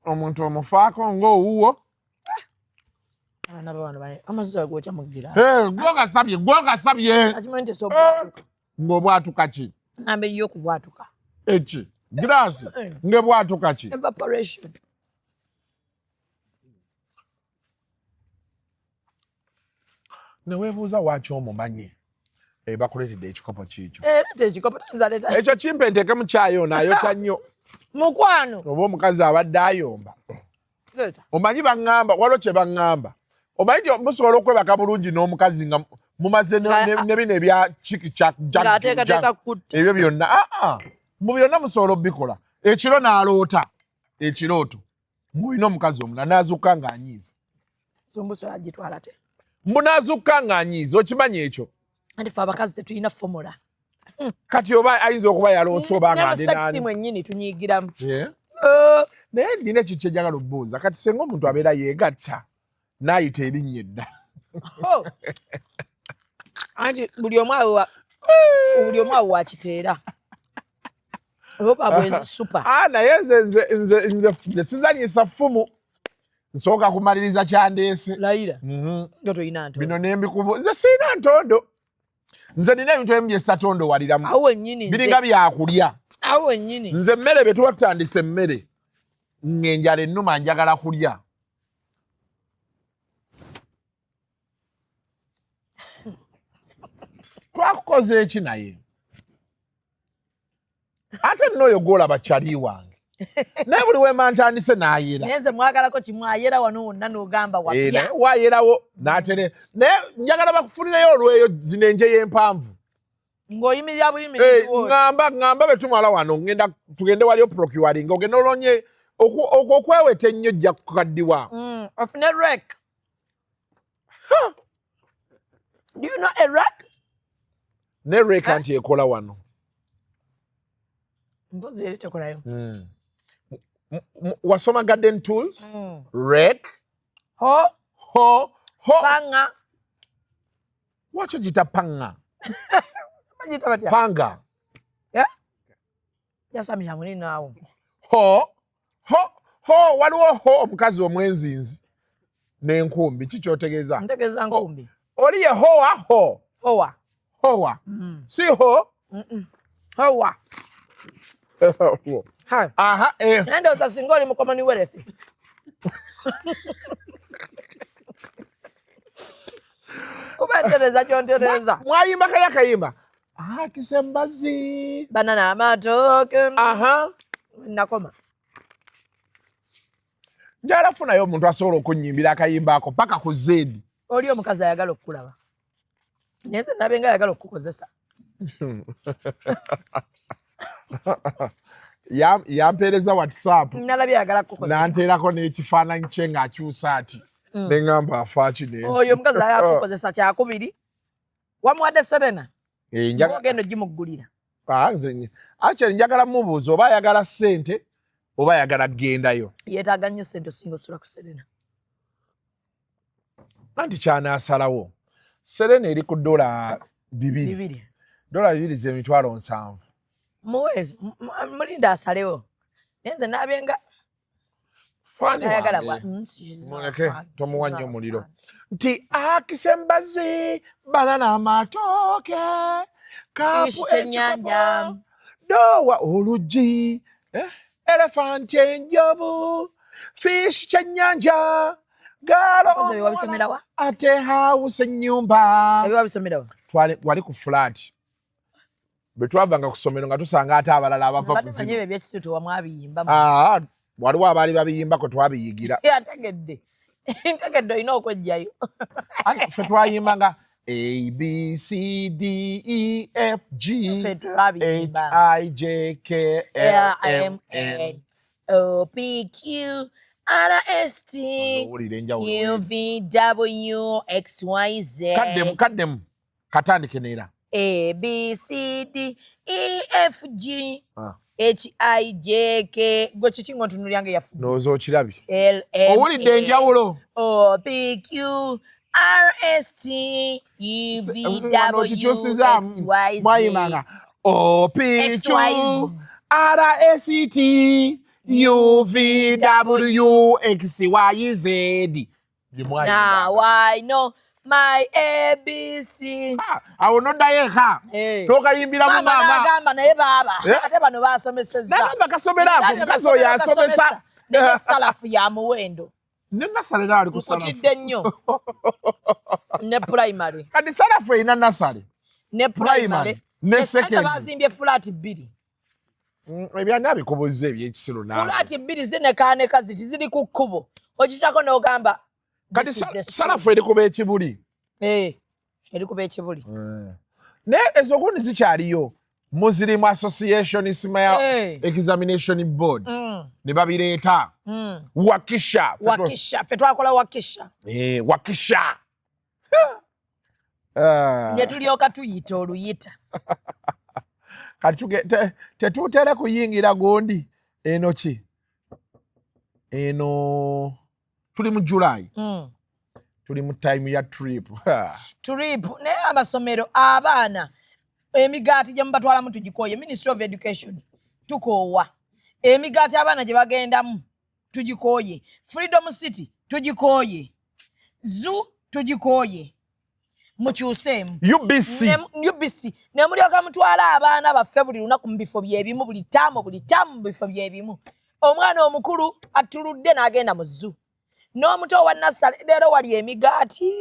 Omuntu omufaako ng'owuwo. Abaana ba wano bane amazzi agokya mu giraasi. Hey, gwogasabye, gwogasabye. Akimanyi nti esobwatuka. Ng'obwatuka ki? Ngamba eriyo okubwatuka. Eki? Giraasi ng'ebwatuka ki? Evaporation. Ne weebuuza waaki omumanyi. Bakuleetedde ekikopo kiikyo. Era ekikopo toyinza leeta. Ekyo kimpe nteekemu kyayi ono ayokya nnyo. Mukwano. Oba omukazi abadde ayomba. Leeta. Omanyi baŋŋamba, waliwo kye baŋŋamba. Omanyi nti musobola okwebaka bulungi n'omukazi nga mumaze ne bino ebya chiki chak jak Ng'ateekateeka kukutta. Ebyo byonna. Ah ah. Mu byonna musobola obbikola. Ekiro n'aloota. Ekirooto. Ng'olina omukazi omulala n'azuukuka ng'anyiiza. Sumbuso agitwala te. Mbu n'azuukuka ng'anyiiza, okimanyi ekyo? Anti ffe abakazi tetulina formula. Kati oba ayinza okuba yaloose oba nga ndi Ne mu nani. sex mwennyini tunyiigiramu. Yeah. Naye nnina ekintu kye njagala okubuuza. Kati singa omuntu abeera yeegatta n'ayita erinnya eddala. Oh. Anti buli omu awo wakiteera. Oba bwenzi super. Ah, naye nze sizanyisa ffumu. Nsooka kumaliriza kyandeese. Layira. Nga tolina ntondo. Bino ne mbikubu. Nze sirina ntondo. Nze nina ebintu ebimu bye sitatondowaliramu. Awo wennyini nze. Biringa byakulya. Awo wennyini. Nze emmere bye tuba tutandise emmere. Ng'enjala ennuma njagala kulya. Twakukoze eki naye? Ate nno oyo gw'olaba kyali wange. Naye buli we mba ntandise n'ayera. Naye nze mwagalako kimu ayera wano wonna n'ogamba wapya. Naye waayerawo n'atere. Naye njagala bakufunireyo olweyo zino enje y'empanvu. Ng'oyimirira buyimirizi bw'oti. Ŋŋamba bwe tumala wano ngenda tugende waliyo procuring ogende olonye okweweta ennyo ojja kukaddiwa. Ofune rek. Do you know a rek? Ne rek anti ekola wano. Mpozi eri tekolayo. Wasoma garden tools? Rek. Ho. Ho. Ho. Panga. Lwaki ogiyita panga? Bagiyita batya? Panga. Yeah? Yasamira munene awo. Ho ho ho, waliwo ho omukazi omwenzinzi n'enkumbi, ki kyotegeeza? Ntegeeza nkumbi. Oli ye hoa ho. Hoa. Hoa. Si ho. Hoa. Aha, eh. Naye ndowooza singa oli mu Commonwealth. Kuba ntereza kyontereza. Mwayimba kali akayimba. Akisembazi. Banana amatooke. Aha. Nakoma. Njala funayo omuntu asobola okunyimbira akayimba ako paka ku Z. Oli omukazi ayagala okukulaba. Naye nze nabenga ayagala okukukozesa. Yampeereza WhatsApp. Nalabye ayagala kukukozesa. Nanteerako n'ekifaananyi kye ng'akyusa ati. Ne ŋŋamba afa ki n'ensi. Oyo omukazi ayagala kukukozesa kyakubiri. Wamuwadde Serena. Eh, Ogenda ogimuggulira. Ah, nze actually njagala mubuuza oba ayagala ssente oba ayagala kugendayo. Yeetaaga nnyo ssente osinga osula ku Serena. Anti kyanaasalawo. Serena eri ku $2. Bibiri. $2 ze 700,000. Muwe mulinde asalewo. Naye nze nabenga Fani ayagala wange. bwa Muleke tomuwa nnyo muliro. Nti akisembazi banana amatooke kapu Fish kyennyanja. ekikopo dowa oluggi elephant enjovu fish kyennyanja galo Mpozi ebyo wabisomera wa? ate house ennyumba. Ebyo wabisomera wa? Wali ku flat bwe twavanga ku ssomero nga tusanga ate abalala abava ku Mbadde manyi zino. ebyo ebyekisiru tewamwabiyimba. Ah, waliwo abaali babiyimbako twabiyigira. Ategedde. Ntegedde olina okwejjayo. Anti ffe twayimbanga A B C D E F G Ffe H twabiyimba. I J K L M N. O P Q R S T Owulira enjawulo. U V W X Y Z. Kaddemu kaddemu katandike neera. A B C D E F G Ah. H I J K. Gwe kiki ng'ontunuulira nga eyafudde? Ndowooza okirabye. L M Owulidde A enjawulo. O P Q R S T U V Wano W okikyusizaamu. X Y Z. Mwayimbanga O P X, Q Y, Z. R S T U V W X Y Z. Bye mwayimbanga. Now I know my ABC. Ah, awo noddayo eka Eh. tokayimbiramu Maama maama n'agamba naye baaba Eh? ate bano baasomesezza. Nagamba kasomero ako Ate omukazi oyo kasomero asomesa. kasomesa. Naye salafu ya muwendo. Ne nasale nawe ali ku salafu. Nkutidde nnyo. Ne primary. Kati salafu erina nasale Ne primary primary. ne Ate secondary. bazimbye fulaati bbiri. Ebyana bikubuzza ebyekisiru naawe. Fulaati bbiri zinekaaneka ziti ziri ku kkubo. Okitako n'ogamba Kati this is the school. salafu eri kuba ekibuli. Eh, eri kuba ekibuli. Naye ezo gundi zikyaliyo. Muslim Association Ismail Eh. Examination Board ne babireeta. Wakisha. Wakisha. Ffe twakola wakisha. Eh, wakisha. Ah. Ne tulyoka tuyita oluyita. Kati tetutere kuyingira gundi eno ki eno tuli mu July. Tuli mu time ya trip. Trip naye amasomero abaana emigaati gye mubatwalamu tugikooye. Ministry of Education tukoowa emigaati abaana gye bagendamu tugikooye. Freedom City tugikooye. Zoo tugikooye. Mukyuseemu. UBC. UBC ne mulyoka mutwala abaana baffe buli lunaku mu bifo byebimu buli taamu buli taamu mu bifo byebimu. Omwana omukulu attuludde n'agenda mu zoo. N'omuto owa nassale leero wali emigaati.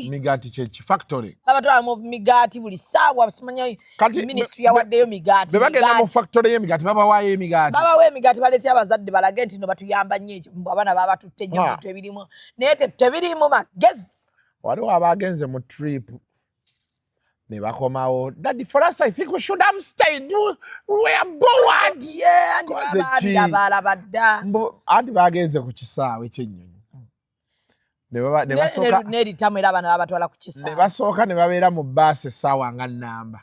Migaati kyeki factory. Babatwala mu migaati buli ssaawa simanyi Kati ministry yawaddeyo migaati. Bwe bagenda mu migaati. factory y'emigaati babawaayo emigaati. Babawa emigaati baleetera abazadde balage nti no batuyamba nnyo ekyo mbu abaana babatutte nnyo Ah. bintu ebirimu naye tebirimu magezi. Waliwo abagenze mu trip ne bakomawo, "Daddy, for us, I think we should have stayed, we are bored." Yeah, anti Koze ki? baabiraba dda. Mbu anti bagenze ku kisaawe ky'ennyonyi ne basooka N'eritamu era abaana babatwala ku ne kisaawe. basooka ne babeera mu bbaasi essaawa nga nnamba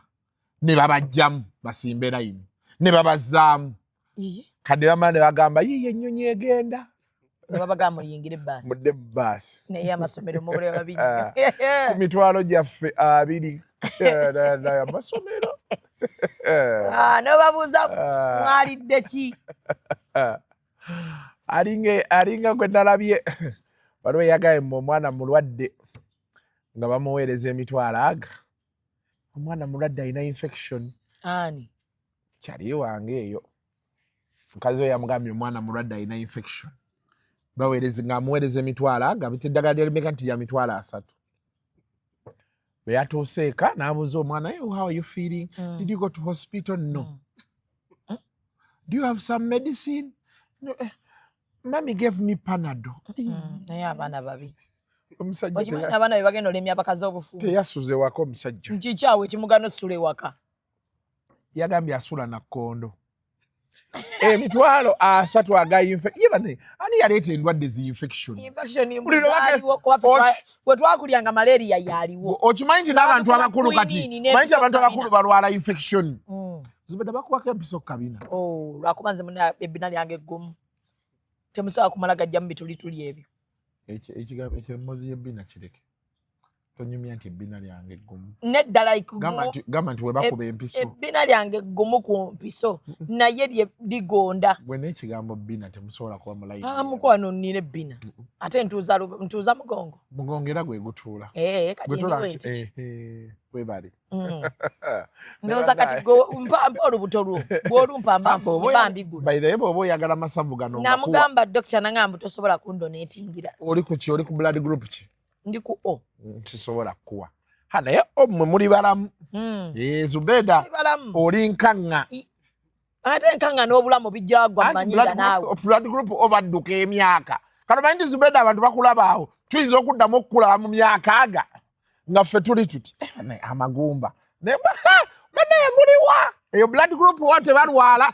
ne babajjamu basimbe layini ne babazzaamu. Iye. Kati ne bamala ne bagamba, "Yiiyo ennyonyi egenda." Ne babagamba muyingire ebbaasi. Mudde mu bbaasi. Naye amasomero mubule babi Ah. nnyo. Ku mitwalo gyaffe 20 amasomero. Ah, nobabuuza mwalidde ki? Alinga gwe nalabye waliwo eyagaye mu omwana mulwadde nga bamuweereza emitwalo aga, omwana mulwadde alina infection. Ani? Kyali wange eyo, mukazi we yamugambye omwana mulwadde alina infection, baweereza ng'amuweereza emitwalo aga, biti eddagala lyalimeka nti lya 300,000. Bwe yatuuse eka n'abuuza omwana, "Hey, how are you feeling? Did you go to hospital?" "No." "Do you have some medicine?" "No, mommy gave me Panado." Naye abaana babi. Omusajja Okimanyi abaana be bagenda olemya abakazi obufu. Teyasuze waka omusajja. Nkikyawe ekimugano osula ewaka. Yagambye asula na kkondo. 300,000 aga ye bane, ani yaleeta endwadde zi infection? Infection Buli lwe mbuzaaliwo kuba ffe we twakulyanga malaria yaliwo. Okimanyi nti n'abantu abakulu kati Quinine manyi nti abantu n'empiso. Abakulu balwala infection. Zubeda, bakuwako empiso ku kabina? Oh, lwakuba nze muna ebbina lyange eggumu, temusobola kumala gajjamu bitulituli ebyo. Ekigambo ekyemmozi y'ebbina kireke, tonyumya nti ebbina lyange eggumu. Nedda, like Gamba nti webakuba empiso. Ebbina lyange ggumu ku mpiso, naye lye ligonda. Gwe n'ekigambo bbina temusobola kuba mulayini. Ah, mukwano, nnina ebbina ate ntuuza ntuuza mugongo. Mugongo era gwe gutuula. Eh, kati Gwe ndi tula bwenti. Webale. Ndowooza kati gwe mpa olubuto lwo, bw'olumpa mba mba mbigula. By the way, bw'oba oyagala masavu gano ngakuwa. Namugamba dokita, nangamba tosobola kundonetingira. Oli ku ki? Oli ku blood group ki? Ndi ku O. Kisobola kukuwa ha, naye omwe muli balamu. Eh, Zubeda. Muli balamu. Oli nkaŋŋa. Ate nkanga n'obulamu bijjagwa. Anti Mmanyiira naawe. Blood group obadduka emyaka. Kano manyi nti Zubeda, abantu bakulaba awo, tuyinza okuddamu okukulaba mu myaka aga nga ffe tuli tuti, "Eh, naye amagumba." Naye banaye muliwa eyo blood group wa tebalwala,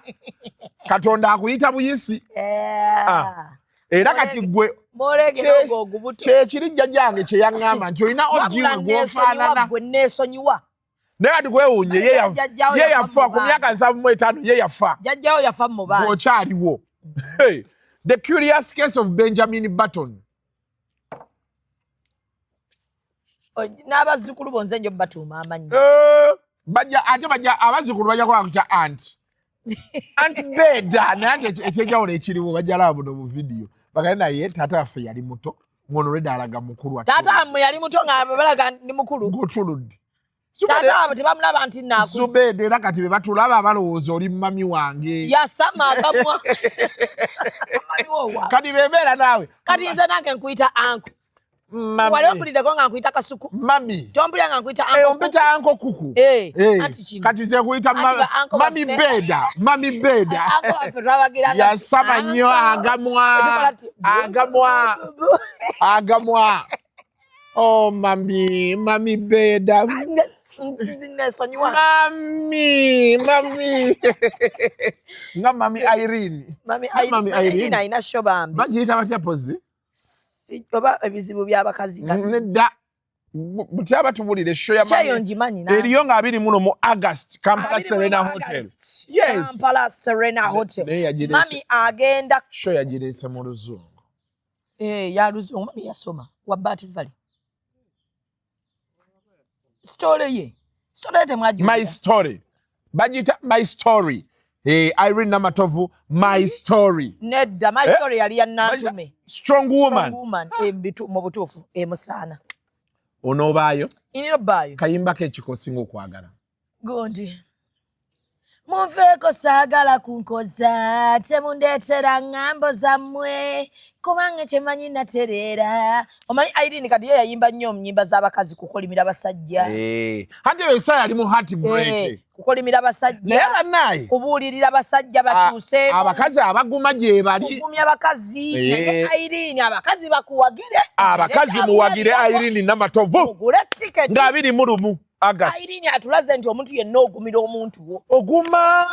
Katonda akuyita buyisi. Ah. Era kati gwe Mwolegera ogwo ogubuto. Kyekiri jjajjange kye yaŋŋamba nti olina Wabula ogiwe neesonyiwa. gwofaanana. Gwe neesonyiwa. Naye kati gwewuunye ye Jjajjaawo ye yafa yafa mu ku baana. myaka 75, ye yafa. Jjajjaawo yafa mu baana. Gwokyaliwo. Hey, The Curious Case of Benjamin Button. N'abazzukulu bonze njo batuuma amannya. Eh, bajja ate bajja abazzukulu bajja kuba kutya aunt Beda, naye ate ekyenjawulo ekiriwo, bajja laba buno bu vidiyo bagale, naye taata waffe yali muto, ngono lwedda alaga mukulu ate. Taata wammwe yali muto nga balaga ndi mukulu. Ng'otuludde. Taata waabwe tebamulaba nti naakuze. Zubeda, era kati be batulaba balowooza oli mummy wange. Yasama akamwa. Mummy wo. Kati bebeera naawe. Kati nze nange nkuyita uncle. Mummy. Wali ompuliddeko nga nkuyita Kasuku? Mummy. Tompulira nga nkuyita Eh, uncle? ompita Uncle Kuku. Eh, Eh, anti kino. Kati nze nkuyita Anti ba uncle Mummy baffe. Beda, Mummy Beda. Uncle waffe twabagiranga Yasama nnyo agamwa. Tukola Agamwa, agamwa. Oh, mummy, Mummy Beda. Nesonyiwa. Mummy, mummy, nga Mummy Irene. Mummy. Nga Mummy Irene Irene. alina show bambi. Bagiyita batya pozi? Oba ebizibu by'abakazi. Nedda, butyaba tubulire show ya Show eyo Mummy. ngimanyi nange. Eriyo nga 20 mu August, Kampala 20 mu Serena Hotel. August. Yes. Kampala Serena Hotel. Naye yagireese. Mummy agenda. Show yagireese mu Luzungu. Eh, ya Luzungu. Mummy yasoma wa Bat Valley. Story ye. Story ye temwajulira. My Story, bagiyita My Story. Eh, Irene Namatovu, My Story. Nedda, My Eh? Story yali ya Nantume. Strong Woman. Strong Woman, mu butuufu emusaana. Onoobaayo? Iniro baayo. Kayimbako ekiko osinga okwagala. Gundi. Munveeko, saagala kunkoza, temundeetera ŋŋambo zammwe, kubanga kyemanyi natereera. Omanyi Irene kati ye yayimba nnyo mu nnyimba z'abakazi, kukolimira basajja. Eh, anti eyo esaa yali mu heartbreak. Eh, kukolimira basajja. Naye bannaye kubuulirira basajja bakyuseemu. Abakazi abaguma gye bali. Kugumya bakazi. Eh. Naye Irene, abakazi bakuwagire. Abakazi muwagire Irene Namatovu. Mugule tiketi. Nga 21 August. Irene atulaze nti omuntu yenna ogumira omuntu wo. Oguma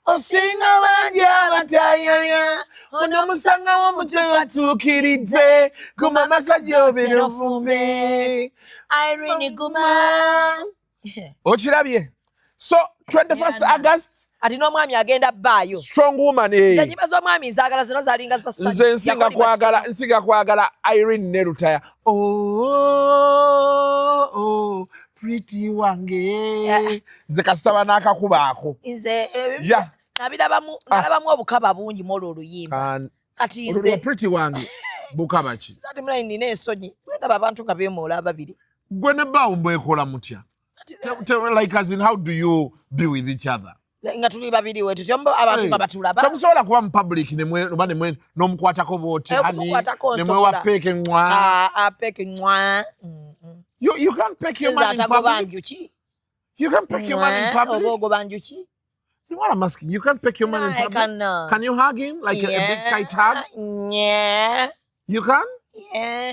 osinga bangi abatayaya, ono omusanga w'omutwe watuukiridde, guma amasajja obere ofumbe. Irene guma. Okirabye? So 21st August. Ati n'omwami agenda bbaayo. Strong Woman, eh. Nze ennyimba z'omwami nzaagala, zino zalinga za ssanyu. Nze nsinga Yakolima. kwagala, nsinga kwagala Irene ne Lutaya. Oh, oh, oh, Pretty wange, nze kasita banaakakubaako. Nze nabirabamu, nalabamu obukaba bungi mu olwo oluyimba. Kati Olwo nze Pretty wange bukaba ki? Ati mulayi, nina ensonyi bwendaba abantu nga beemoola ababiri. Gwe ne bbaawo mbwekola mutya? Like, as in, how do you be with each other? Nga tuli babiri we tutyo, abantu nga batulaba. Temusobola kuba mu public oba nemwe n'omukwatako bwoti? Eh, honey, okumukwatako nemwewa nsobola. Peck mwa. Ah, ah, peck mwa. You can't peck your Nze man in atagoba public. njuki. You can peck your man in Mwa, public. oba ogoba njuki. What I'm asking, you can peck your man in No, I public? cannot. Can you hug him like a big tight hug? Yeah. You can? Yeah.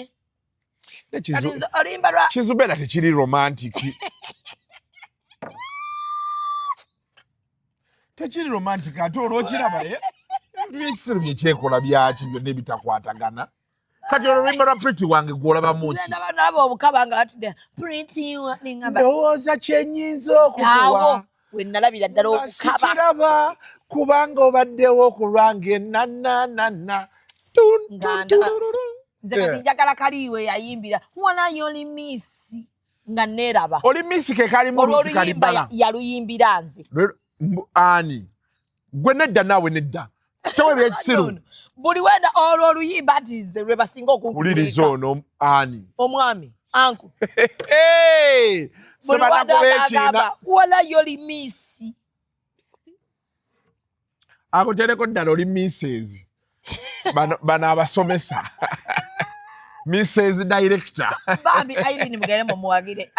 Ne Kati nze oluyimba lwa Kizubeera tekiri romantic. Tekiri romantic, ate olwokiraba ye. Ebintu by'ekisiru byekyekola byaki byonna ebitakwatagana. Kati olwo oluyimba lwa Pretty wange gw'olabamu Nze ki? ndaba nalaba obukaba nga batudde Pretty ningamba Ndowooza kye nnyinza okukuwa. Awo we nalabira ddala Nga obukaba. sikiraba kubanga obaddewo ku lwange nananana. Tun, Nga tun, ndaba. turururu. Nze kati njagala kaliiwe yayimbira walayo oli miss nga neeraba. Oli miss ke kalimu Olwo Ruth oluyimba Kalibala. Yaluyimbira nze. Ani gwe? Nedda naawe, nedda, kitewe ebyekisiru. No. Buli wenda olwo oluyimba nti nze lwe basinga Wuliriza okunkuleeka. ono ani? Omwami anku. Hey! Buli Sebanakuba wanda ekiina. agamba walayo oli miss. Akutereko ddala oli misses. Bano abasomesa, Mrs Director. Bambi Irene, mugende mumuwagire.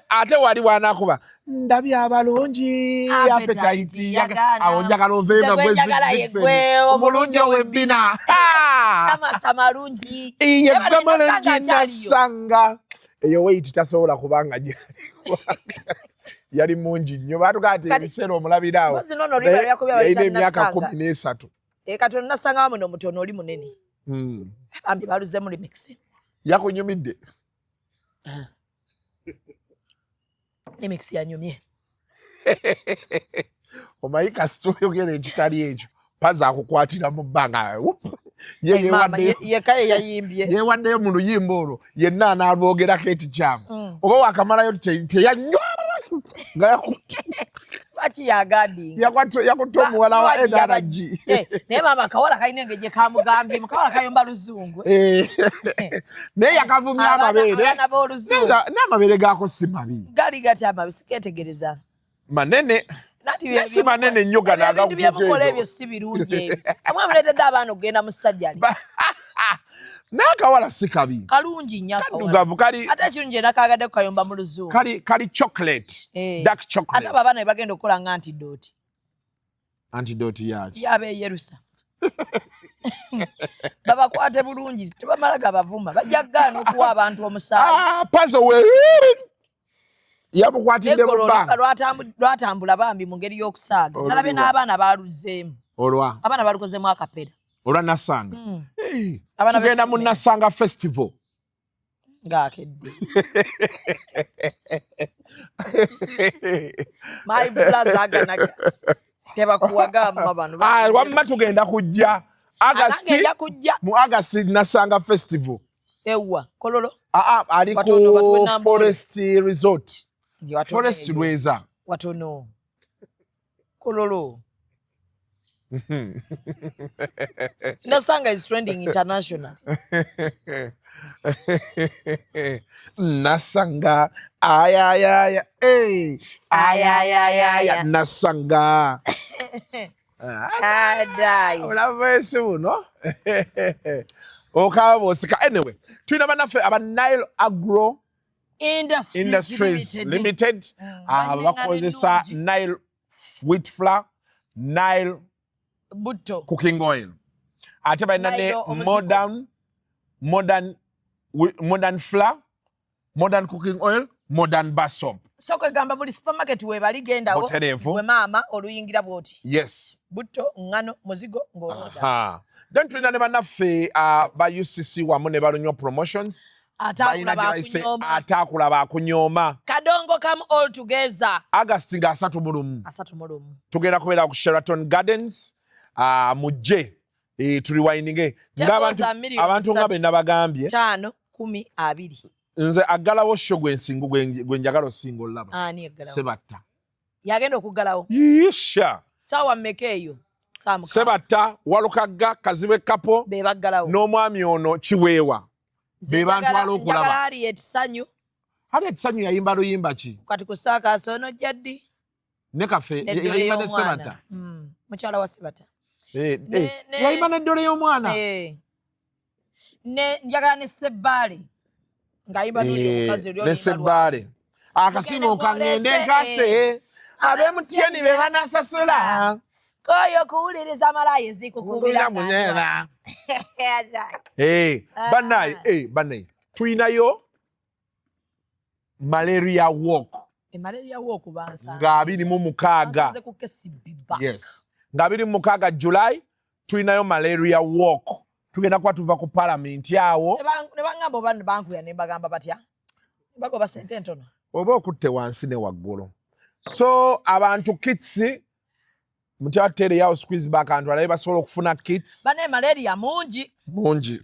Ate wali wanakuba ndabye abalungi Appetite appetite yagaana. Awo njagala oveyo nga Nze gwe gwe njagala ye Vixen. gwe omulungi ow'ebbina. Amasa malungi. Ye Naye bano gwe nasanga mulungi akyaliyo. nasanga eyo weight tasobola kubanga yali mungi nnyo, batugaa nti ebiseera omulabiraawo. Mpozi nono oluyimba Naye lwe yakubye yalina bayita emyaka Nasanga. 13. Eh, kati ono nasanga wamuno mutono, oli munene. Bambi baluzemu remix. Yakunyumidde? Remix yanyumye. Omanyi kasita oyogera ekitali ekyo, paza akukwatira mu bbanga. Ye Hey, maama, yeewaddeyo. Yeka ye yayimbye. Yeewaddeyo mu luyimba olwo yenna anaalwogerako ekikyamu. Oba wakamalayo teyanywa nga Lwaki yagandinga? Yakutte omuwala wa NRG. Eh, naye maama akawala kalina engeri gye kamugambye, mukawala kayomba luzungu. Eh, naye yakavumya amabeere. Abaana b'oluzungu. N'amabeere gaako si mabi. Gali gati amabi, sikeetegereza. Manene. Nati Naye si manene nnyo gano ebintu byemukola agakutuuka. Ebyo si birungi ebyo. Amwe muleetedde abaana okugenda mu sajjali. N'akawala si kabi. Kalungi nnyo akawala. Kaddugavu kali. Ate ekirungi enakagadde kukayomba mu luzungu. Kali chocolate. Eh. Dark chocolate. Ate abo abaana be bagenda okukola nga antidote. Antidote yaki? Yabeeyerusa babakwate bulungi, tebamala gabavuma, bajja kugaana okuwa abantu omusaayi. Ah, pazo we yamukwatidde mu Negolo oluyimba bbanga. Lwatambula bambi mu ngeri y'okusaaga. Oluliwa? Nalabye n'abaana baluzeemu. Olwa Abaana balukozemu akapera. Olwa Nasanga. Hey, Abaana tugenda mu b'essomero. Nasanga Festival. Ng'akedde my brother aganaga tebakuwagamba bano. Ah, wamma tugenda kujja August. Anange nja kujja. Mu August, Nasanga Festival. Ewa Kololo? Ah, ah, ali Watono, batuwe ku Nambole. Forest Resort. Nti watono Forest eyo. Lweza. Watono Kololo. Nasanga is trending international. Nasanga ayayaya, hey. Ayayayaya. Nasanga. Adai. Olava ensi buno okaba bwosika. Anyway, tulina bannaffe aba Nile Agro Industries, Industries Limited. Limited. Balina Bakozesa ennungi. Nile wheat flour, Nile Butto. cooking oil, ate balina ne Nile omuzigo. Modern flour, modern cooking oil, modern bar soap. So kwegamba buli supermarket webali gendawo. Butereevu. Gwe maama oluyingira bwoti. Yes. Butto, ŋŋano, muzigo ng'olonda. Aha. Then tulina ne bannaffe ba UCC wamu ne Balunywa Promotions. Ataakula Balina gye bayise bakunyooma. Ataakula bakunyooma. Kadongo kamu all together. August nga 31. 31. Tugenda kubeera ku Sheraton Gardens, mujje tuli wayininge Table za ng'abantu miliyoni abantu nga 3. be nabagambye. 5, 10, 20. Nze aggalawo show gwensinga gwe njagala osinga olaba. Ani aggalawo? Sebatta. Yagenda okuggalawo. Yisha. Saawa mmeka eyo? Saawa mukaaga. Sebatta, Walukagga, Kazibwe Kapo. Be baggalawo. N'omwami ono Kiweewa. Nze Be bantwala njagala okulaba. Harriet Sanyu. Harriet Sanyu yayimba luyimba ki? Kati ku saakaasi ono jaddi. Ne kafe N'eddole yayimba ne y'omwana. Sebatta. Mukyala wa Sebatta. Yayimba n'eddole y'omwana. Ne njagala ne Sebbaale. Ng'ayimba n'oli omukazi oli Ne oluyimba lwa- Sebbaale. Akasimu Mugende kangende mwolese, nkase. Ab'emutyeni be banasasula. Koyo kuwuliriza malaaya ezikukubira nga Munyeera. Bannaye, tulinayo malaria walk. Malaria walk bansanze. Nga 26. Bansanze ku KCB Bank. Yes. Nga 26 July tulinayo malaria walk. Tugenda kuba tuva ku parliament awo. Ne bangamba oba bankuya ne mbagamba batya? Bagoba ssente ntono. Oba okutte wansi ne waggulu. So abantu kits mutyateereyo squeeze back abantu alabe basobola okufuna kits. Bane malaria mungi. Mungi.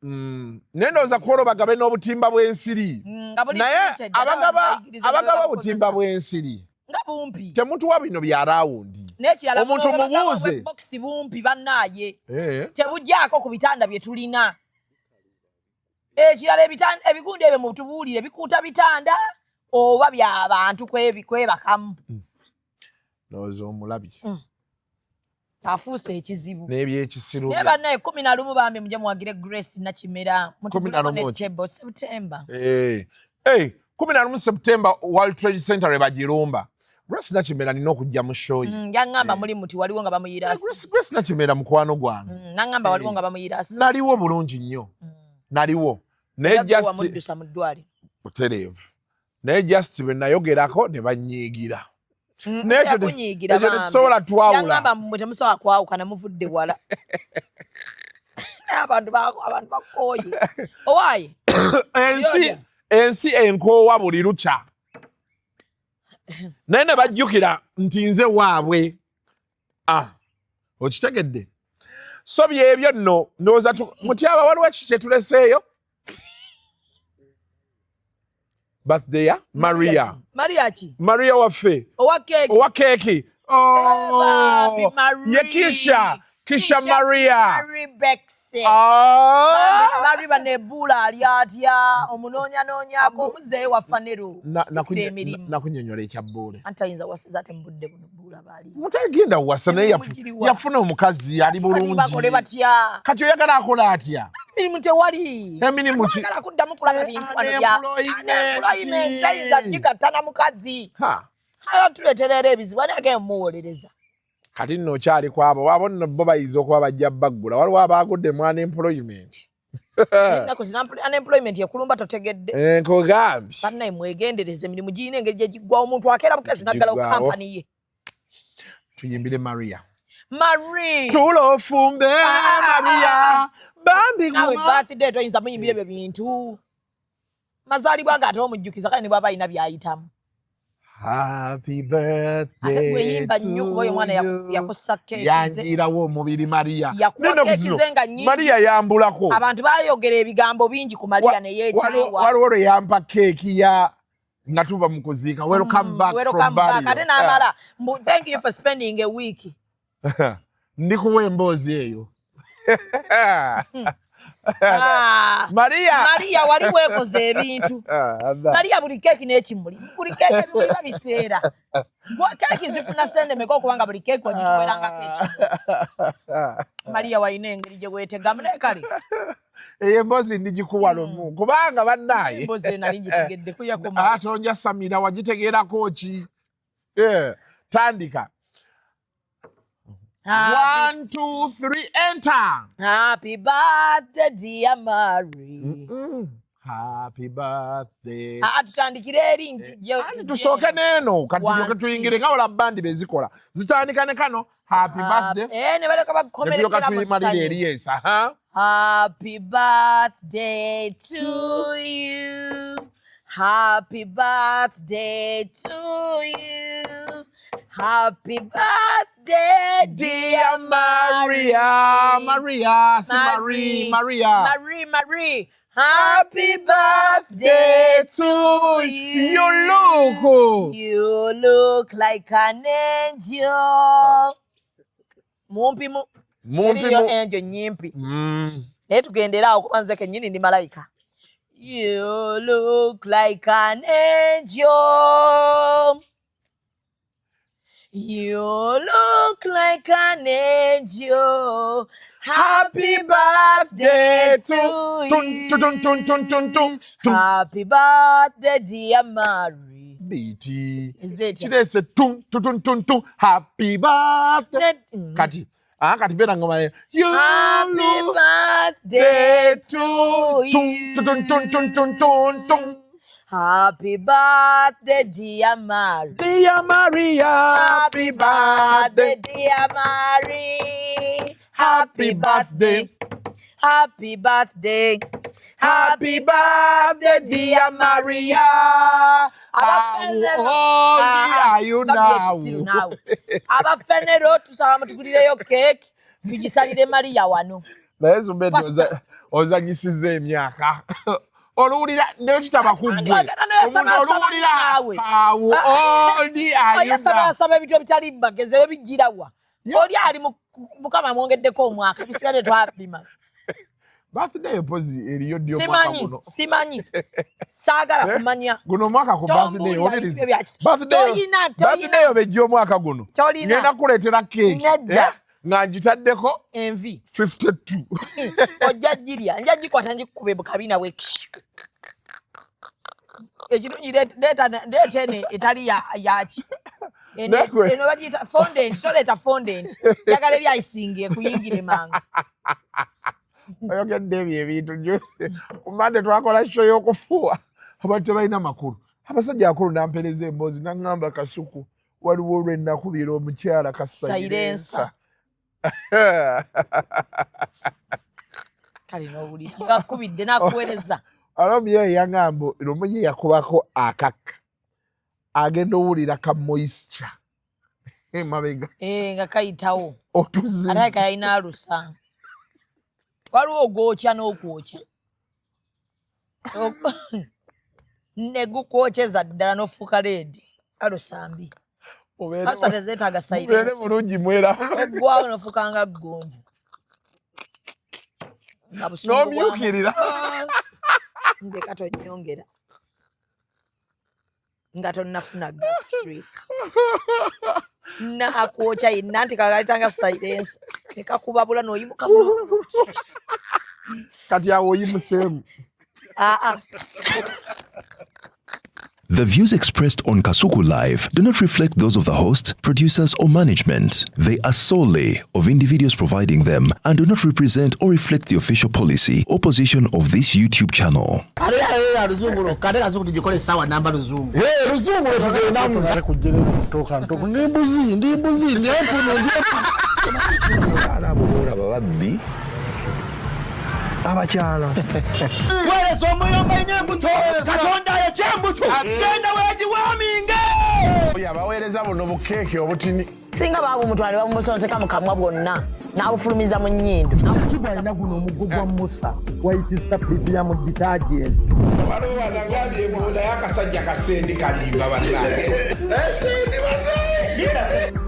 Naye ndowooza ku olwo bagabe n'obutimba bw'ensiri. Nga buli Naye limited, ate abantu bayigiriza abagaba ne obutimba bw'ensiri. Nga bumpi. Temutuwa bino bya rawundi. N'ekirala Omuntu buno obagaba mubuuze. obw'ebokisi bumpi bannaaye. Tebuggyako ku bitanda bye tulina. Ekirala ebigundi ebyo mutubuulire bikuuta bitanda oba bya bantu kwebakamu. Ndowooza omulabye. Afuuse ekizibu. N'ebyekisiru. Naye bannaye 11 bambi mujje muwagire Grace Nakimera. 11 Mutuguleko ne ki? table September. 11 September World Trade Center lwe bagirumba. Grace Nakimera nina okujja mu show ye. Yaŋŋamba muli muti waliwo nga bamuyiira asi. Grace Nakimera mukwano gwange. Naŋŋamba waliwo nga bamuyiira asi. Naliwo bulungi nnyo. Naliwo. Naye Era gwe just wamuddusa mu ddwaliro. Butereevu. Naye just bwe nayogerako ne bannyiigira. Naye ekyo Yakunyiigira ekyo bambi. tetusobola twawula. Yaŋŋamba mmwe temusobola kwawukana muvudde wala. Naye abantu bakooye. Owaaye. Ensi enkoowa buli lukya. Naye ne bajjukira nti nze waabwe. Okitegedde? So byebyo nno ndowooza mutyaba waliwo eki kye tuleseeyo? Birthday ya Maria. Maria ki? Maria waffe. Owa keeki. Owa keeki. Oh, Bambi Marie. Ye Kisha. Kisha Maria. Marie Bexe. Bambi Marie banebula ali atya omunoonyanoonyaako omuzeeyo wa Fanero. Emirimu. Nakunyonyola ekya bbuule. Anti ayinza wasiza ate mu budde buno bbuula baali. Mutagenda wasa naye Emirimu giriwa. yafuna omukazi ali Kati bakole bulungi. batya? Kati oyagala akola atya? Emirimu tewali. Emirimu ki? Oyagala kuddamu kulaba bintu wano bya Unemployment. unemployment. Tayinza gigatta na mukazi. Ha. Ayo tuleetera era ebizibu ani agenda mmuwolereza? Kati nno okyali ku abo, abo nno bo bayinza okuba bajja baggula. Waliwo abaagudde mu unemployment. Ennaku zino unemployment ekulumba totegedde. Nkugambye. Bannaye mwegendereze emirimu girina engeri gye giggwawo omuntu akeera bukezi n'aggalawo Giggwawo. kampani ye. Tuyimbire Maria. Marie. Tuula ofumbe Maria. Bambi Naawe guma. birthday toyinza muyimbira ebyo bintu. Mazaalibwa nga ate omujjukiza kale ne bw'aba alina by'ayitamu. Happy birthday Ate gweyimba nnyo kuba oyo omwana to you. yakussa keeki ze. Yanjirawo omubiri Maria. Yakuwa N'ennaku keeki zino, ze nga nnyingi. Maria yambulako. Abantu baayogera ebigambo bingi ku Maria ne yeekyawa. Waliwo lwe yampa keeki ya nga tuva mu kuziika. Welcome back Welcome from back. burial. Ate n'amala. Mbu, thank you for spending a week. Ndikuwa emboozi eyo. Maria. Maria wali weekoze ebintu. Maria buli keeki n'ekimuli. Buli keeki ebimuli babiseera. Keeki zifuna ssente mmeka okubanga buli keeki ogituweerangako ekimuli. Maria walina engeri gye weetegamu naye kale. Eyo emboozi ndigikuwa lumu kubanga bannaaye. Emboozi eyo nali ngitegedde kuyakoma. Ate onja Samira wagitegeerako ki? Tandika. 1, 2, 3, enter. Happy birthday dear Mary. Happy birthday. Tutandikire eri nti Tusooke n'eno kati Wansi. tulyoke tuyingire nga wala bandi bezikola. Zitandika ne kano happy birthday. Ne baleka Ne tulyoka bakukomerekera mu tuyimalira ssanyu. eri yes. Aha. Happy birthday to you. Happy birthday to you. Happy birthday, dear Maria. Maria, si Marie, Maria. Marie, Marie. Happy birthday to you. You look. You look like an angel. Mumpi mu. Mumpi Teriyo mu. angel nyimpi. Naye tugendera awo kuba nze kennyini ndi malayika. You look like an angel. You look like an angel. Happy birthday to Tun, tun, tun, tun, tun, tun, you. tun. Happy birthday, dear Mary. Biiti. Is it? Kireese tun, tun, tun, tun, tun. Happy birthday. Kati. Ah, kati beera ngoma ye. You Happy look birthday to to tun, tun, tun, tun, tun, you. tun, tun. Happy birthday, dear Mary. Dear Maria, Happy happy birthday, birthday. dear Mary. Happy Happy birthday. birthday. Happy birthday. Happy birthday, dear Maria. How old are you now? Naawe abafenero tusaba mutugulireyo keeki tugisalire Mariya wano. Naye Zubedde Pastor. ozanyisiza emyaka. Oluwulira nekitaba ku ggwe. Ogenda n'oyasaba Omuntu oluwulira naawe. how old are you Oyasaba now? yasaba ebintu ebitali mu magezi ebyo bijjirawa. Oli ali Mukama amwongeddeko omwaka bisigadde twabima. Birthday yo pozi eriyo ddi omwaka Simanyi, guno? simanyi. Saagala kumanya. Guno omwaka ku birthday Tombuulira wuliriza. ebyo bya kisi. Birthday yo- Toyina, toyina. birthday yo bejja omwaka guno. Tolina. Ngenda kukuleetera keeki. Nedda. Eh? Nga ngitaddeko Envi. 52. Ojja girya, nja gikwata ngikukube mu kabina we. Ekirungi leeta leeta eno etali yaki. Eno Nakwe. eno bagiyita fondant, toleeta fondant. Njagala eri ayisinga ekuyingire mangu. Oyogedde ebyo ebintu juzi. Ku Monday twakola show y'okufuuwa. Abantu tebalina makulu. Abasajja akulu nampeereza emboozi n'aŋŋamba Kasuku waliwo lwe nakubira omukyala Sayirensa. Kasayirensa. Kale n'owulira ng'akubidde n'akuweereza. Alomu ye yaŋŋamba lumu ye yakubako akakka. Agenda owulira ka moisture emabega Eh, nga kayitawo. otuzizi. Alabika yalina alusa. Waliwo ogwokya n'okwokya. Ne gukwokyeza ddala n'ofuuka leedi. Alusa mbi. Alusa tezeetaaga Mubeere sayirensi. bulungi mwera. Oggwawo n'ofuuka nga ggonvu. Nga busungu bwa- N'omyukirira. Ndeka tonnyongera. Nga tonnafuna gastric. Naakwokya yenna nti kakalitanga sayirensi. Ne kakubabula n'oyimuka buno. Kati awo oyimuseemu. Aa. The views expressed on Kasuku Live do not reflect those of the host, producers, or management. They are solely of individuals providing them and do not represent or reflect the official policy or position of this YouTube channel. Ale ale luzungu lwokka ate kazungu tugikole essaawa namba luzungu. Hey, luzungu lwe tugendamu. Kujjera ntoka ndi mbuzi ndi mbuzi ndi empunu ndi empunu. Abaana abo boolaba babbi abakyala. Weereza omuyomba nnyo embuto. Katonda ayokya embuto. Genda weegiwaaminge. Oyo abaweereza buno bukeeke obutini. Singa baabumutwala ne babumusonseka mu kamwa bwonna n'abufulumiza mu nnyindo. Shakib alina guno omuggo gwa Musa White Star Premium detergent. Waliwo wanagambye mbu naye akasajja kasendi kalimba bannange. Sendi bannange.